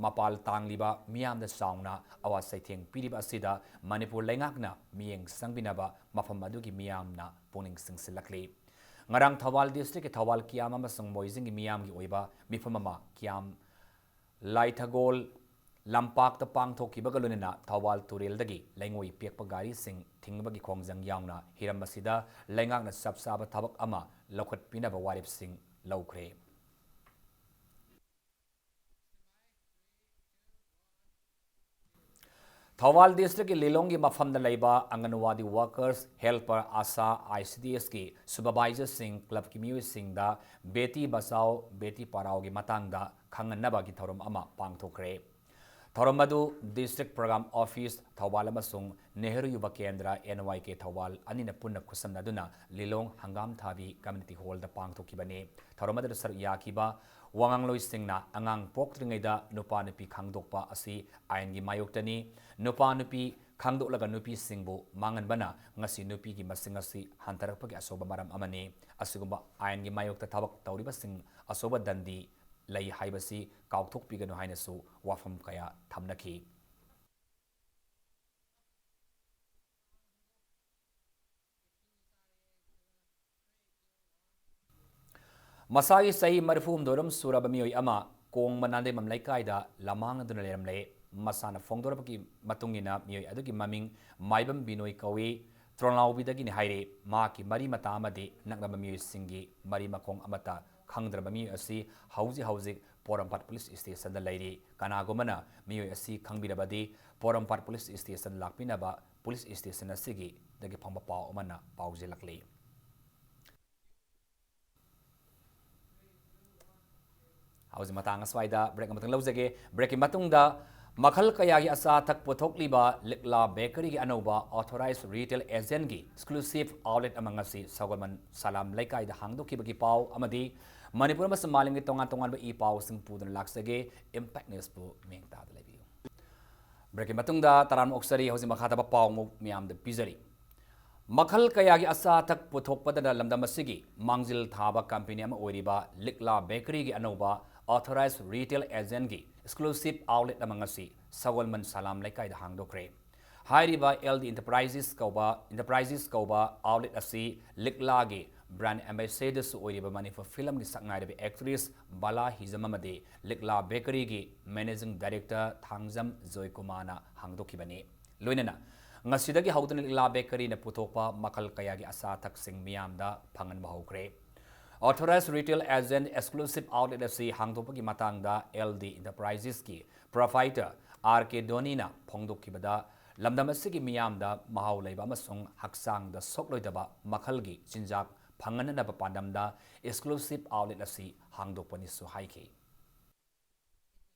ꯃꯄꯥꯜ ꯇꯥꯡꯂꯤꯕ ꯃꯤꯌꯥꯝꯗ ꯆꯥꯎꯅ ꯑꯋꯥ ꯆꯩꯊꯦꯡ ꯄꯤꯔꯤꯕ ꯑꯁꯤꯗ ꯃꯅꯤꯄꯨꯔ ꯂꯩꯉꯥꯛꯅ ꯃꯤꯠꯌꯦꯡ ꯆꯪꯕꯤꯅꯕ ꯃꯐꯝ ꯑꯗꯨꯒꯤ ꯃꯤꯌꯥꯝꯅ ꯄꯨꯛꯅꯤꯡ ꯆꯤꯡꯁꯤꯜꯂꯛꯂꯤ꯫ ꯉꯔꯥꯡ ꯊꯧꯕꯥꯜ ꯗꯤꯁꯇ꯭ꯔꯤꯛꯀꯤ ꯊꯧꯕꯥꯜ ꯀꯤꯌꯥꯝ ꯑꯃꯁꯨꯡ ꯃꯣꯏꯖꯤꯡꯒꯤ ꯃꯤꯌꯥꯝꯒꯤ ꯑꯣꯏꯕ ꯃꯤꯐꯝ ꯑꯃ ꯀꯤꯌꯥꯝ ꯂꯥꯏꯊꯒꯣꯜ ꯂꯝꯄꯥꯛꯇ ꯄꯥꯡꯊꯣꯛꯈꯤꯕꯒ ꯂꯣꯏꯅꯅ ꯊꯧꯕꯥꯜ ꯇꯨꯔꯦꯜꯗꯒꯤ ꯂꯩꯉꯣꯏ ꯄꯦꯛꯄ ꯒꯥꯔꯤꯁꯤꯡ ꯊꯤꯡꯕꯒꯤ ꯈꯣꯡꯖꯪ ꯌꯥꯎꯅ ꯍꯤꯔꯝ ꯑꯁꯤꯗ ꯂꯩꯉꯥꯛꯅ ꯆꯞ ꯆꯥꯕ ꯊꯕꯛ ꯑꯃ ꯂꯧꯈꯠꯄꯤꯅꯕ ꯋꯥꯔꯦꯞꯁꯤꯡ ꯂꯧꯈ꯭ꯔꯦ꯫ ꯊꯧꯕꯥꯜ ꯗꯤꯁꯇ꯭ꯔꯤꯛꯀꯤ ꯂꯤꯂꯣꯡꯒꯤ ꯃꯐꯝꯗ ꯂꯩꯕ ꯑꯪꯒꯟꯋꯥꯗꯤ workers, helper, Asha, I C ꯗꯤ ꯑꯦꯁꯀꯤ ꯁꯨꯄꯔꯚꯥꯏꯖꯔꯁꯤꯡ, ꯀ꯭ꯂꯕꯀꯤ ꯃꯤꯑꯣꯏꯁꯤꯡꯗ ꯕꯦꯇꯤ ꯕꯆꯥꯎ, ꯕꯦꯇꯤ ꯄꯔꯥꯎꯒꯤ ꯃꯇꯥꯡꯗ ꯈꯪꯍꯟꯅꯕꯒꯤ ꯊꯧꯔꯝ ꯑꯃ ꯄꯥꯡꯊꯣꯛꯈ꯭ꯔꯦ꯫ ꯊꯧꯔꯝ ꯑꯗꯨ ꯗꯤꯁꯇ꯭ꯔꯤꯛ ꯄ꯭ꯔꯣꯒ꯭ꯔꯥꯝ ꯑꯣꯐꯤꯁ ꯊꯧꯕꯥꯜ ꯑꯃꯁꯨꯡ ꯅꯦꯍꯔꯨ ꯌꯨꯕ ꯀꯦꯟꯗ꯭ꯔ, ꯑꯦꯟ ꯋꯥꯏ ꯀꯦ, ꯊꯧꯕꯥꯜ ꯑꯅꯤꯅ ꯄꯨꯟꯅ ꯈꯨꯠꯁꯝꯅꯗꯨꯅ ꯂꯤꯂꯣꯡ ꯍꯪꯒꯥꯝ ꯊꯥꯕꯤ ꯀꯝꯃ꯭ꯌꯨꯅꯤꯇꯤ ꯍꯣꯜꯗ ꯄꯥꯡꯊꯣꯛꯈꯤꯕꯅꯤ꯫ ꯊꯧꯔꯝ ꯑꯗꯨꯗ ꯁꯔꯨꯛ ꯌꯥꯈꯤꯕ ꯋꯥꯉꯥꯡꯂꯣꯏꯁꯤꯡꯅ ꯑꯉꯥꯡ ꯄꯣꯛꯇ꯭ꯔꯤꯉꯩꯗ ꯅꯨꯄꯥ ꯅꯨꯄꯤ ꯈꯪꯗꯣꯛꯄ ꯑꯁꯤ ꯑꯥꯏꯟꯒꯤ ꯃꯥꯌꯣꯛꯇꯅꯤ꯫ ꯅꯨꯄꯥ ꯅꯨꯄꯤ ꯈꯪꯗꯣꯛꯂꯒ ꯅꯨꯄꯤꯁꯤꯡꯕꯨ ꯃꯥꯡꯍꯟꯕꯅ ꯉꯁꯤ ꯅꯨꯄꯤꯒꯤ ꯃꯁꯤꯡ ꯑꯁꯤ ꯍꯟꯊꯔꯛꯄꯒꯤ ꯑꯆꯧꯕ ꯃꯔꯝ ꯑꯃꯅꯤ꯫ ꯑꯁꯤꯒꯨꯝꯕ ꯑꯥꯏꯟꯒꯤ ꯃꯥꯌꯣꯛꯇ ꯊꯕꯛ ꯇꯧꯔꯤꯕꯁꯤꯡ ꯑꯆꯧꯕ ꯗꯟꯗꯤ ꯂꯩ ꯍꯥꯏꯕꯁꯤ ꯀꯥꯎꯊꯣꯛꯄꯤꯒꯅꯨ ꯍꯥꯏꯅꯁꯨ ꯋꯥꯐꯝ ꯀꯌꯥ ꯊꯝꯅꯈꯤ꯫ ꯃꯁꯥꯒꯤ ꯆꯍꯤ ꯃꯔꯤꯐꯨ ꯍꯨꯝꯗꯣꯏꯔꯣꯝ ꯁꯨꯔꯕ ꯃꯤꯑꯣꯏ ꯑꯃ ꯀꯣꯡꯕ ꯅꯥꯟꯗꯩꯃꯝ ꯂꯩꯀꯥꯏꯗ ꯂꯃꯥꯡꯅꯗꯨꯅ ꯂꯩꯔꯝꯂꯦ꯫ ꯃꯁꯥꯅ ꯐꯣꯡꯗꯣꯔꯛꯄꯒꯤ ꯃꯇꯨꯡ ꯏꯟꯅ ꯃꯤꯑꯣꯏ ꯑꯗꯨꯒꯤ ꯃꯃꯤꯡ ꯃꯥꯏꯕꯝ ꯕꯤꯅꯣꯏ ꯀꯧꯏ, ꯇ꯭ꯔꯣꯂꯥꯎꯕꯤꯗꯒꯤꯅꯤ ꯍꯥꯏꯔꯤ꯫ ꯃꯍꯥꯛꯀꯤ ꯃꯔꯤ ꯃꯇꯥ ꯑꯃꯗꯤ ꯅꯛꯅꯕ ꯃꯤꯑꯣꯏꯁꯤꯡꯒꯤ ꯃꯔꯤ ꯃꯈꯣꯡ ꯑꯃꯠꯇ ꯈꯪꯗ꯭ꯔꯕ ꯃꯤꯑꯣꯏ ꯑꯁꯤ ꯍꯧꯖꯤꯛ ꯍꯧꯖꯤꯛ ꯄꯣꯔꯣꯝꯄꯥꯠ ꯄꯨꯂꯤꯁ ꯁ꯭ꯇꯦꯁꯟꯗ ꯂꯩꯔꯤ꯫ ꯀꯅꯥꯒꯨꯝꯕꯅ ꯃꯤꯑꯣꯏ ꯑꯁꯤ ꯈꯪꯕꯤꯔꯕꯗꯤ ꯄꯣꯔꯣꯝꯄꯥꯠ ꯄꯨꯂꯤꯁ ꯁ꯭ꯇꯦꯁꯟ ꯂꯥꯛꯄꯤꯅꯕ ꯄꯨꯂꯤꯁ ꯁ꯭ꯇꯦꯁꯟ ꯑꯁꯤꯒꯤꯗꯒꯤ ꯐꯪꯕ ꯄꯥꯎ ꯑꯃꯅ ꯄꯥꯎꯖꯦꯜꯂꯛꯂꯤ꯫ ꯍꯧꯖꯤꯛ ꯃꯇꯥꯡ ꯑꯁ꯭ꯋꯥꯏꯗ ꯕ꯭ꯔꯦꯛ ꯑꯃꯇꯪ ꯂꯧꯖꯒꯦ꯫ ꯕ꯭ꯔꯦꯛꯀꯤ ꯃꯇꯨꯡꯗ ꯃꯈꯜ ꯀꯌꯥꯒꯤ ꯑꯆꯥ ꯑꯊꯛ ꯄꯨꯊꯣꯛꯂꯤꯕ ꯂꯤꯛꯂꯥ ꯕꯦꯀꯔꯤꯒꯤ ꯑꯅꯧꯕ ꯑꯣꯊꯣꯔꯥꯏꯖ ꯔꯤꯇꯦꯜ ꯑꯦꯖꯦꯟꯒꯤ ꯑꯦꯛꯁꯀ꯭ꯂꯨꯁꯤꯚ ꯑꯥꯎꯠꯂꯦꯠ ꯑꯃ ꯉꯁꯤ ꯁꯒꯣꯜꯕꯟ ꯁꯂꯥꯝ ꯂꯩꯀꯥꯏꯗ ꯍꯥꯡꯗꯣꯛꯈꯤꯕꯒꯤ ꯄꯥꯎ ꯑꯃꯗꯤ ꯃꯅꯤꯄꯨꯔ ꯑꯃꯁꯨꯡ ꯃꯥꯂꯦꯝꯒꯤ ꯇꯣꯉꯥꯟ ꯇꯣꯉꯥꯟꯕ ꯏ ꯄꯥꯎꯁꯤꯡ ꯄꯨꯗꯨꯅ ꯂꯥꯛꯆꯒꯦ꯫ ꯏꯝꯄꯦꯛ ꯅ꯭ꯌꯨꯁꯄꯨ ꯃꯤꯠꯌꯦꯡ ꯇꯥꯗꯨꯅ ꯂꯩꯕꯤꯌꯨ꯫ ꯕ꯭ꯔꯦꯛꯀꯤ ꯃꯇꯨꯡꯗ ꯇꯔꯥꯝꯅ ꯑꯣꯛꯆꯔꯤ꯫ ꯍꯧꯖꯤꯛ ꯃꯈꯥ ꯇꯥꯕ ꯄꯥꯎ ꯑꯃꯨꯛ ꯃꯤꯌꯥꯝꯗ ꯄꯤꯖꯔꯤ꯫ ꯃꯈꯜ ꯀꯌꯥꯒꯤ ꯑꯆꯥ ꯑꯊꯛ ꯄꯨꯊꯣꯛꯄꯗꯅ ꯂꯝꯗꯝ ꯑꯁꯤꯒꯤ ꯃꯥꯡꯖꯤꯜ ꯊꯥꯕ ꯀꯝꯄꯦꯅꯤ ꯑꯃ ꯑꯣꯏꯔꯤꯕ ꯂꯤꯛꯂꯥ ꯕꯦꯀꯔꯤꯒꯤ ꯑꯅꯧꯕ ꯑꯣꯊꯣꯔꯥꯏꯖ ꯔꯤꯇꯦꯜ ꯑꯦꯖꯦꯟꯒꯤ ꯑꯦꯛꯁꯀ꯭ꯂꯨꯁꯤꯚ ꯑꯥꯎꯠꯂꯦꯠ ꯑꯃ ꯉꯁꯤ ꯁꯒꯣꯜꯕꯟ ꯁꯂꯥꯝ ꯂꯩꯀꯥꯏꯗ ꯍꯥꯡꯗꯣꯛꯈ꯭ꯔꯦ꯫ ꯍꯥꯏꯔꯤꯕ ꯑꯦꯜ ꯗꯤ ꯏꯟꯇꯔꯄ꯭ꯔꯥꯏꯖꯦꯁ ꯀꯧꯕ, ꯏꯟꯇꯔꯄ꯭ꯔꯥꯏꯖꯦꯁ ꯀꯧꯕ ꯑꯥꯎꯠꯂꯦꯠ ꯑꯁꯤ ꯂꯤꯛꯂꯥꯒꯤ Brand ambassadorꯁꯨ ꯑꯣꯏꯔꯤꯕ ꯃꯅꯤꯄꯨꯔ ꯐꯤꯂꯝꯒꯤ ꯁꯛꯅꯥꯏꯔꯕꯤ actress ꯕꯂꯥ ꯍꯤꯖꯝ ꯑꯃꯗꯤ ꯂꯤꯛꯂꯥ ꯕꯦꯀꯔꯤꯒꯤ managing director ꯊꯥꯡꯖꯝ ꯖꯣꯏꯀꯨꯃꯥꯔꯅ ꯍꯥꯡꯗꯣꯛꯈꯤꯕꯅꯤ꯫ ꯂꯣꯏꯅꯅ ꯉꯁꯤꯗꯒꯤ ꯍꯧꯗꯨꯅ ꯂꯤꯛꯂꯥ ꯕꯦꯀꯔꯤꯅ ꯄꯨꯊꯣꯛꯄ ꯃꯈꯜ ꯀꯌꯥꯒꯤ ꯑꯆꯥ ꯑꯊꯛꯁꯤꯡ ꯃꯤꯌꯥꯝꯗ ꯐꯪꯍꯟꯕ ꯍꯧꯈ꯭ꯔꯦ꯫ Authorized retail agent exclusive outlet ꯑꯁꯤ ꯍꯥꯡꯗꯣꯛꯄꯒꯤ ꯃꯇꯥꯡꯗ L D Enterprisesꯀꯤ proprietor R K ꯙꯣꯅꯤꯅ ꯐꯣꯡꯗꯣꯛꯈꯤꯕꯗ, ꯂꯝꯗꯝ ꯑꯁꯤꯒꯤ ꯃꯤꯌꯥꯝꯗ ꯃꯍꯥꯎ ꯂꯩꯕ ꯑꯃꯁꯨꯡ ꯍꯛꯆꯥꯡꯗ ꯁꯣꯛꯂꯣꯏꯗꯕ ꯃꯈꯜꯒꯤ ꯆꯤꯟꯖꯥꯛ ꯐꯪꯍꯟꯅꯅꯕ ꯄꯥꯟꯗꯝꯗ exclusive outlet ꯑꯁꯤ ꯍꯥꯡꯗꯣꯛꯄꯅꯤꯁꯨ ꯍꯥꯏꯈꯤ꯫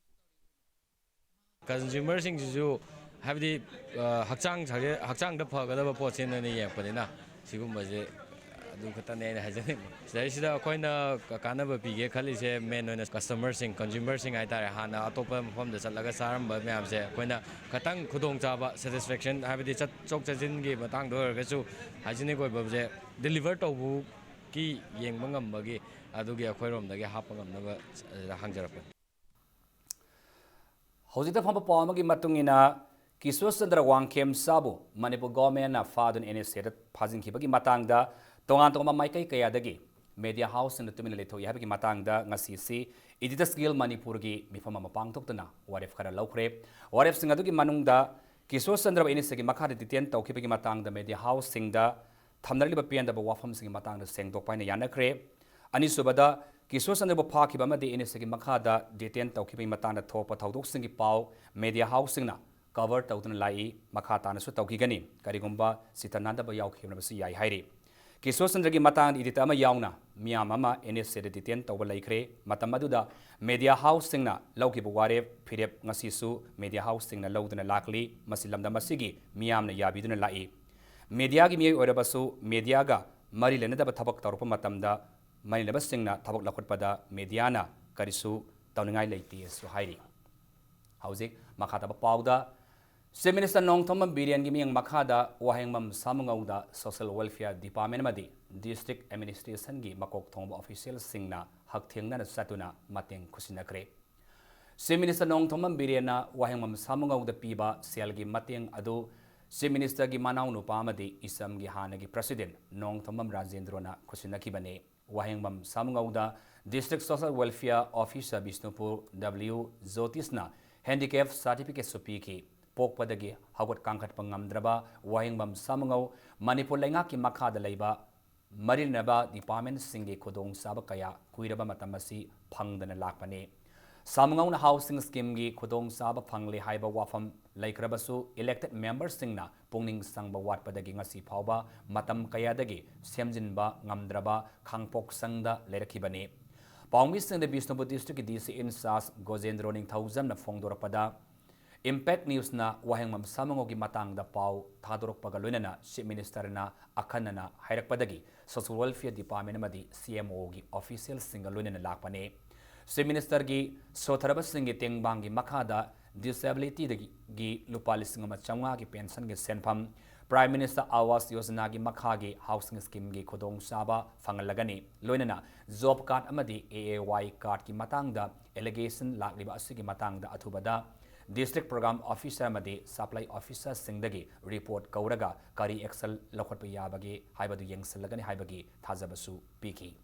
ꯀꯟꯖꯨꯃꯔꯁꯤꯡꯁꯤꯁꯨ ꯍꯥꯏꯕꯗꯤ ꯍꯛꯆꯥꯡ ꯍꯛꯆꯥꯡꯗ ꯐꯒꯗꯕ ꯄꯣꯠꯁꯦꯅ ꯌꯦꯡꯉꯛꯄꯅꯤꯅ ꯁꯤꯒꯨꯝꯕꯁꯦ ꯑꯗꯨ ꯈꯛꯇꯅꯦ ꯑꯩꯅ ꯍꯥꯏꯖꯅꯤꯡꯕ꯫ ꯁꯤꯗꯩꯁꯤꯗ ꯑꯩꯈꯣꯏꯅ ꯀꯥꯟꯅꯕ ꯄꯤꯒꯦ ꯈꯜꯂꯤꯁꯦ main ꯑꯣꯏꯅ customerꯁꯤꯡ, consumerꯁꯤꯡ ꯍꯥꯏꯇꯥꯔꯦ, ꯍꯥꯟꯅ ꯑꯇꯣꯞꯄ ꯃꯐꯝꯗ ꯆꯠꯂꯒ ꯆꯥꯔꯝꯕ ꯃꯌꯥꯝꯁꯦ ꯑꯩꯈꯣꯏꯅ ꯈꯇꯪ ꯈꯨꯗꯣꯡꯆꯥꯕ, satisfaction ꯍꯥꯏꯕꯗꯤ ꯆꯠꯊꯣꯛ ꯆꯠꯁꯤꯟꯒꯤ ꯃꯇꯥꯡꯗ ꯑꯣꯏꯔꯒꯁꯨ hygienic ꯑꯣꯏꯕꯁꯦ deliver ꯇꯧꯕꯒꯤ ꯌꯦꯡꯕ ꯉꯝꯕꯒꯤ ꯑꯗꯨꯒꯤ ꯑꯩꯈꯣꯏꯔꯣꯝꯗꯒꯤ ꯍꯥꯞꯄ ꯉꯝꯅꯕ ꯍꯪꯖꯔꯛꯄꯅꯤ꯫ ꯍꯧꯖꯤꯛꯇ ꯐꯪꯕ ꯄꯥꯎ ꯑꯃꯒꯤ ꯃꯇꯨꯡ ꯏꯟꯅ, ꯀꯤꯁꯣꯔ ꯆꯟꯗ꯭ꯔ ꯋꯥꯡꯈꯦꯝꯆꯥꯕꯨ ꯃꯅꯤꯄꯨꯔ ꯒꯣꯔꯃꯦꯟꯅ ꯐꯥꯗꯨꯅ NSAꯗ ꯐꯥꯖꯤꯟꯈꯤꯕꯒꯤ ꯃꯇꯥꯡꯗ ꯇꯣꯉꯥꯟ ꯇꯣꯉꯥꯟꯕ ꯃꯥꯏꯀꯩ ꯀꯌꯥꯗꯒꯤ media houseꯁꯤꯡꯅ ꯇꯨꯃꯤꯟꯅ ꯂꯩꯊꯣꯛꯏ ꯍꯥꯏꯕꯒꯤ ꯃꯇꯥꯡꯗ ꯉꯁꯤꯁꯤ Editors Guild ꯃꯅꯤꯄꯨꯔꯒꯤ ꯃꯤꯐꯝ ꯑꯃ ꯄꯥꯡꯊꯣꯛꯇꯨꯅ ꯋꯥꯔꯦꯞ ꯈꯔ ꯂꯧꯈ꯭ꯔꯦ꯫ ꯋꯥꯔꯦꯞꯁꯤꯡ ꯑꯗꯨꯒꯤ ꯃꯅꯨꯡꯗ ꯀꯤꯁꯣꯔ ꯆꯟꯗ꯭ꯔꯕꯨ NSAꯒꯤ ꯃꯈꯥꯗ detain ꯇꯧꯈꯤꯕꯒꯤ ꯃꯇꯥꯡꯗ media houseꯁꯤꯡꯗ ꯊꯝꯅꯔꯤꯕ ꯄꯦꯟꯗꯕ ꯋꯥꯐꯝꯁꯤꯡꯒꯤ ꯃꯇꯥꯡꯗ ꯁꯦꯡꯗꯣꯛꯄ ꯍꯥꯏꯅ ꯌꯥꯅꯈ꯭ꯔꯦ꯫ ꯑꯅꯤꯁꯨꯕꯗ, ꯀꯤꯁꯣꯔ ꯆꯟꯗ꯭ꯔꯕꯨ ꯐꯥꯈꯤꯕ ꯑꯃꯗꯤ NSAꯒꯤ ꯃꯈꯥꯗ detain ꯇꯧꯈꯤꯕꯒꯤ ꯃꯇꯥꯡꯗ ꯊꯣꯛꯄ ꯊꯧꯗꯣꯛꯁꯤꯡꯒꯤ ꯄꯥꯎ media houseꯁꯤꯡꯅ cover ꯇꯧꯗꯨꯅ ꯂꯥꯛꯏ꯫ ꯃꯈꯥ ꯇꯥꯅꯁꯨ ꯇꯧꯈꯤꯒꯅꯤ꯫ ꯀꯔꯤꯒꯨꯝꯕ ꯁꯤꯊ ꯅꯥꯟꯗꯕ ꯌꯥꯎꯈꯤꯕꯁꯨ ꯌꯥꯏ ꯍꯥꯏꯔꯤ꯫ ꯀꯤꯁꯣꯔ ꯆꯟꯗ꯭ꯔꯒꯤ ꯃꯇꯥꯡꯗ editor ꯑꯃ ꯌꯥꯎꯅ ꯃꯤꯌꯥꯝ ꯑꯃ NSAꯗ detain ꯇꯧꯕ ꯂꯩꯈ꯭ꯔꯦ꯫ ꯃꯇꯝ ꯑꯗꯨꯗ media houseꯁꯤꯡꯅ ꯂꯧꯈꯤꯕ ꯋꯥꯔꯦꯞ ꯐꯤꯔꯦꯞ ꯉꯁꯤꯁꯨ media houseꯁꯤꯡꯅ ꯂꯧꯗꯨꯅ ꯂꯥꯛꯂꯤ꯫ ꯃꯁꯤ ꯂꯝꯗꯝ ꯑꯁꯤꯒꯤ ꯃꯤꯌꯥꯝꯅ ꯌꯥꯕꯤꯗꯨꯅ ꯂꯥꯛꯏ꯫ Mediaꯒꯤ ꯃꯤꯑꯣꯏ ꯑꯣꯏꯔꯕꯁꯨ mediaꯒ ꯃꯔꯤ ꯂꯩꯅꯗꯕ ꯊꯕꯛ ꯇꯧꯔꯛꯄ ꯃꯇꯝꯗ ꯃꯔꯤ ꯂꯩꯅꯕꯁꯤꯡꯅ ꯊꯕꯛ ꯂꯧꯈꯠꯄꯗ mediaꯅ ꯀꯔꯤꯁꯨ ꯇꯧꯅꯤꯡꯉꯥꯏ ꯂꯩꯇꯦꯁꯨ ꯍꯥꯏꯔꯤ꯫ ꯍꯧꯖꯤꯛ ꯃꯈꯥ ꯇꯥꯕ ꯄꯥꯎꯗ, Chief Minister ꯅꯣꯡꯊꯣꯝꯕꯝ ꯕꯤꯔꯦꯟꯒꯤ ꯃꯤꯠꯌꯦꯡ ꯃꯈꯥꯗ ꯋꯥꯍꯦꯡꯕꯝ ꯁꯥꯃꯨꯉꯧꯗ Social Welfare Department ꯑꯃꯗꯤ District Administrationꯒꯤ ꯃꯀꯣꯛ ꯊꯣꯡꯕ officialꯁꯤꯡꯅ ꯍꯛꯊꯦꯡꯅꯅ ꯆꯠꯇꯨꯅ ꯃꯇꯦꯡ ꯈꯨꯠꯁꯤꯟꯅꯈ꯭ꯔꯦ꯫ Chief Minister ꯅꯣꯡꯊꯣꯝꯕꯝ ꯕꯤꯔꯦꯟꯅ ꯋꯥꯍꯦꯡꯕꯝ ꯁꯥꯃꯨꯉꯧꯗ ꯄꯤꯕ ꯁꯦꯜꯒꯤ ꯃꯇꯦꯡ ꯑꯗꯨ Chief Ministerꯒꯤ ꯃꯅꯥꯎꯅꯨꯄꯥ ꯑꯃꯗꯤ ꯏꯁꯝꯒꯤ ꯍꯥꯟꯅꯒꯤ President ꯅꯣꯡꯊꯣꯝꯕꯝ ꯔꯥꯖꯦꯟꯗ꯭ꯔꯣꯅ ꯈꯨꯠꯁꯤꯟꯅꯈꯤꯕꯅꯤ꯫ ꯋꯥꯍꯦꯡꯕꯝ ꯁꯥꯃꯨꯉꯧꯗ District Social Welfare Officer Bishnupur W ꯖꯣꯇꯤꯁꯅ Handicap Certificateꯁꯨ ꯄꯤꯈꯤ꯫ ꯄꯣꯛꯄꯗꯒꯤ ꯍꯧꯒꯠ ꯀꯥꯡꯈꯠꯄ ꯉꯝꯗ꯭ꯔꯕ ꯋꯥꯍꯦꯡꯕꯝ ꯁꯥꯃꯨꯉꯧ ꯃꯅꯤꯄꯨꯔ ꯂꯩꯉꯥꯛꯀꯤ ꯃꯈꯥꯗ ꯂꯩꯕ ꯃꯔꯤ ꯂꯩꯅꯕ departmentꯁꯤꯡꯒꯤ ꯈꯨꯗꯣꯡꯆꯥꯕ ꯀꯌꯥ ꯀꯨꯏꯔꯕ ꯃꯇꯝ ꯑꯁꯤ ꯐꯪꯗꯅ ꯂꯥꯛꯄꯅꯤ꯫ ꯁꯥꯃꯨꯉꯧꯅ Housing Schemeꯒꯤ ꯈꯨꯗꯣꯡꯆꯥꯕ ꯐꯪꯂꯦ ꯍꯥꯏꯕ ꯋꯥꯐꯝ ꯂꯩꯈ꯭ꯔꯕꯁꯨ, elected memberꯁꯤꯡꯅ ꯄꯨꯛꯅꯤꯡ ꯆꯪꯕ ꯋꯥꯠꯄꯗꯒꯤ ꯉꯁꯤ ꯐꯥꯎꯕ ꯃꯇꯝ ꯀꯌꯥꯗꯒꯤ ꯁꯦꯝꯖꯤꯟꯕ ꯉꯝꯗ꯭ꯔꯕ ꯈꯥꯡꯄꯣꯛꯁꯪꯗ ꯂꯩꯔꯛꯈꯤꯕꯅꯤ꯫ ꯄꯥꯎꯃꯤꯁꯤꯡꯗ Bishnupur Districtꯀꯤ D C in charge ꯒꯣꯖꯦꯟꯗ꯭ꯔꯣ ꯅꯤꯡꯊꯧꯖꯝꯅ ꯐꯣꯡꯗꯣꯔꯛꯄꯗ, Impact Newsꯅ ꯋꯥꯍꯦꯡꯕꯝ ꯁꯥꯃꯨꯉꯧꯒꯤ ꯃꯇꯥꯡꯗ ꯄꯥꯎ ꯊꯥꯗꯣꯔꯛꯄꯒ ꯂꯣꯏꯅꯅ Chief Ministerꯅ ꯑꯈꯟꯅꯅ ꯍꯥꯏꯔꯛꯄꯗꯒꯤ Social Welfare Department ꯑꯃꯗꯤ C M Oꯒꯤ officialꯁꯤꯡꯒ ꯂꯣꯏꯅꯅ ꯂꯥꯛꯄꯅꯤ꯫ Chief Ministerꯒꯤ ꯁꯣꯊꯔꯕꯁꯤꯡꯒꯤ ꯇꯦꯡꯕꯥꯡꯒꯤ ꯃꯈꯥꯗ disabilityꯗꯒꯤ ꯂꯨꯄꯥ ꯂꯤꯁꯤꯡ ꯑꯃ ꯆꯥꯝꯃꯉꯥꯒꯤ pensionꯒꯤ ꯁꯦꯟꯐꯝ, Prime Minister Awas Yojanaꯒꯤ ꯃꯈꯥꯒꯤ Housing Schemeꯒꯤ ꯈꯨꯗꯣꯡꯆꯥꯕ ꯐꯪꯍꯜꯂꯒꯅꯤ꯫ ꯂꯣꯏꯅꯅ Job Card ꯑꯃꯗꯤ A A Y cardꯀꯤ ꯃꯇꯥꯡꯗ allegation ꯂꯥꯛꯂꯤꯕ ꯑꯁꯤꯒꯤ ꯃꯇꯥꯡꯗ ꯑꯊꯨꯕꯗ District Program Officer ꯑꯃꯗꯤ Supply Officerꯁꯤꯡꯗꯒꯤ report ꯀꯧꯔꯒ ꯀꯔꯤ action ꯂꯧꯈꯠꯄ ꯌꯥꯕꯒꯦ ꯍꯥꯏꯕꯗꯨ ꯌꯦꯡꯁꯤꯜꯂꯒꯅꯤ ꯍꯥꯏꯕꯒꯤ ꯊꯥꯖꯕꯁꯨ ꯄꯤꯈꯤ꯫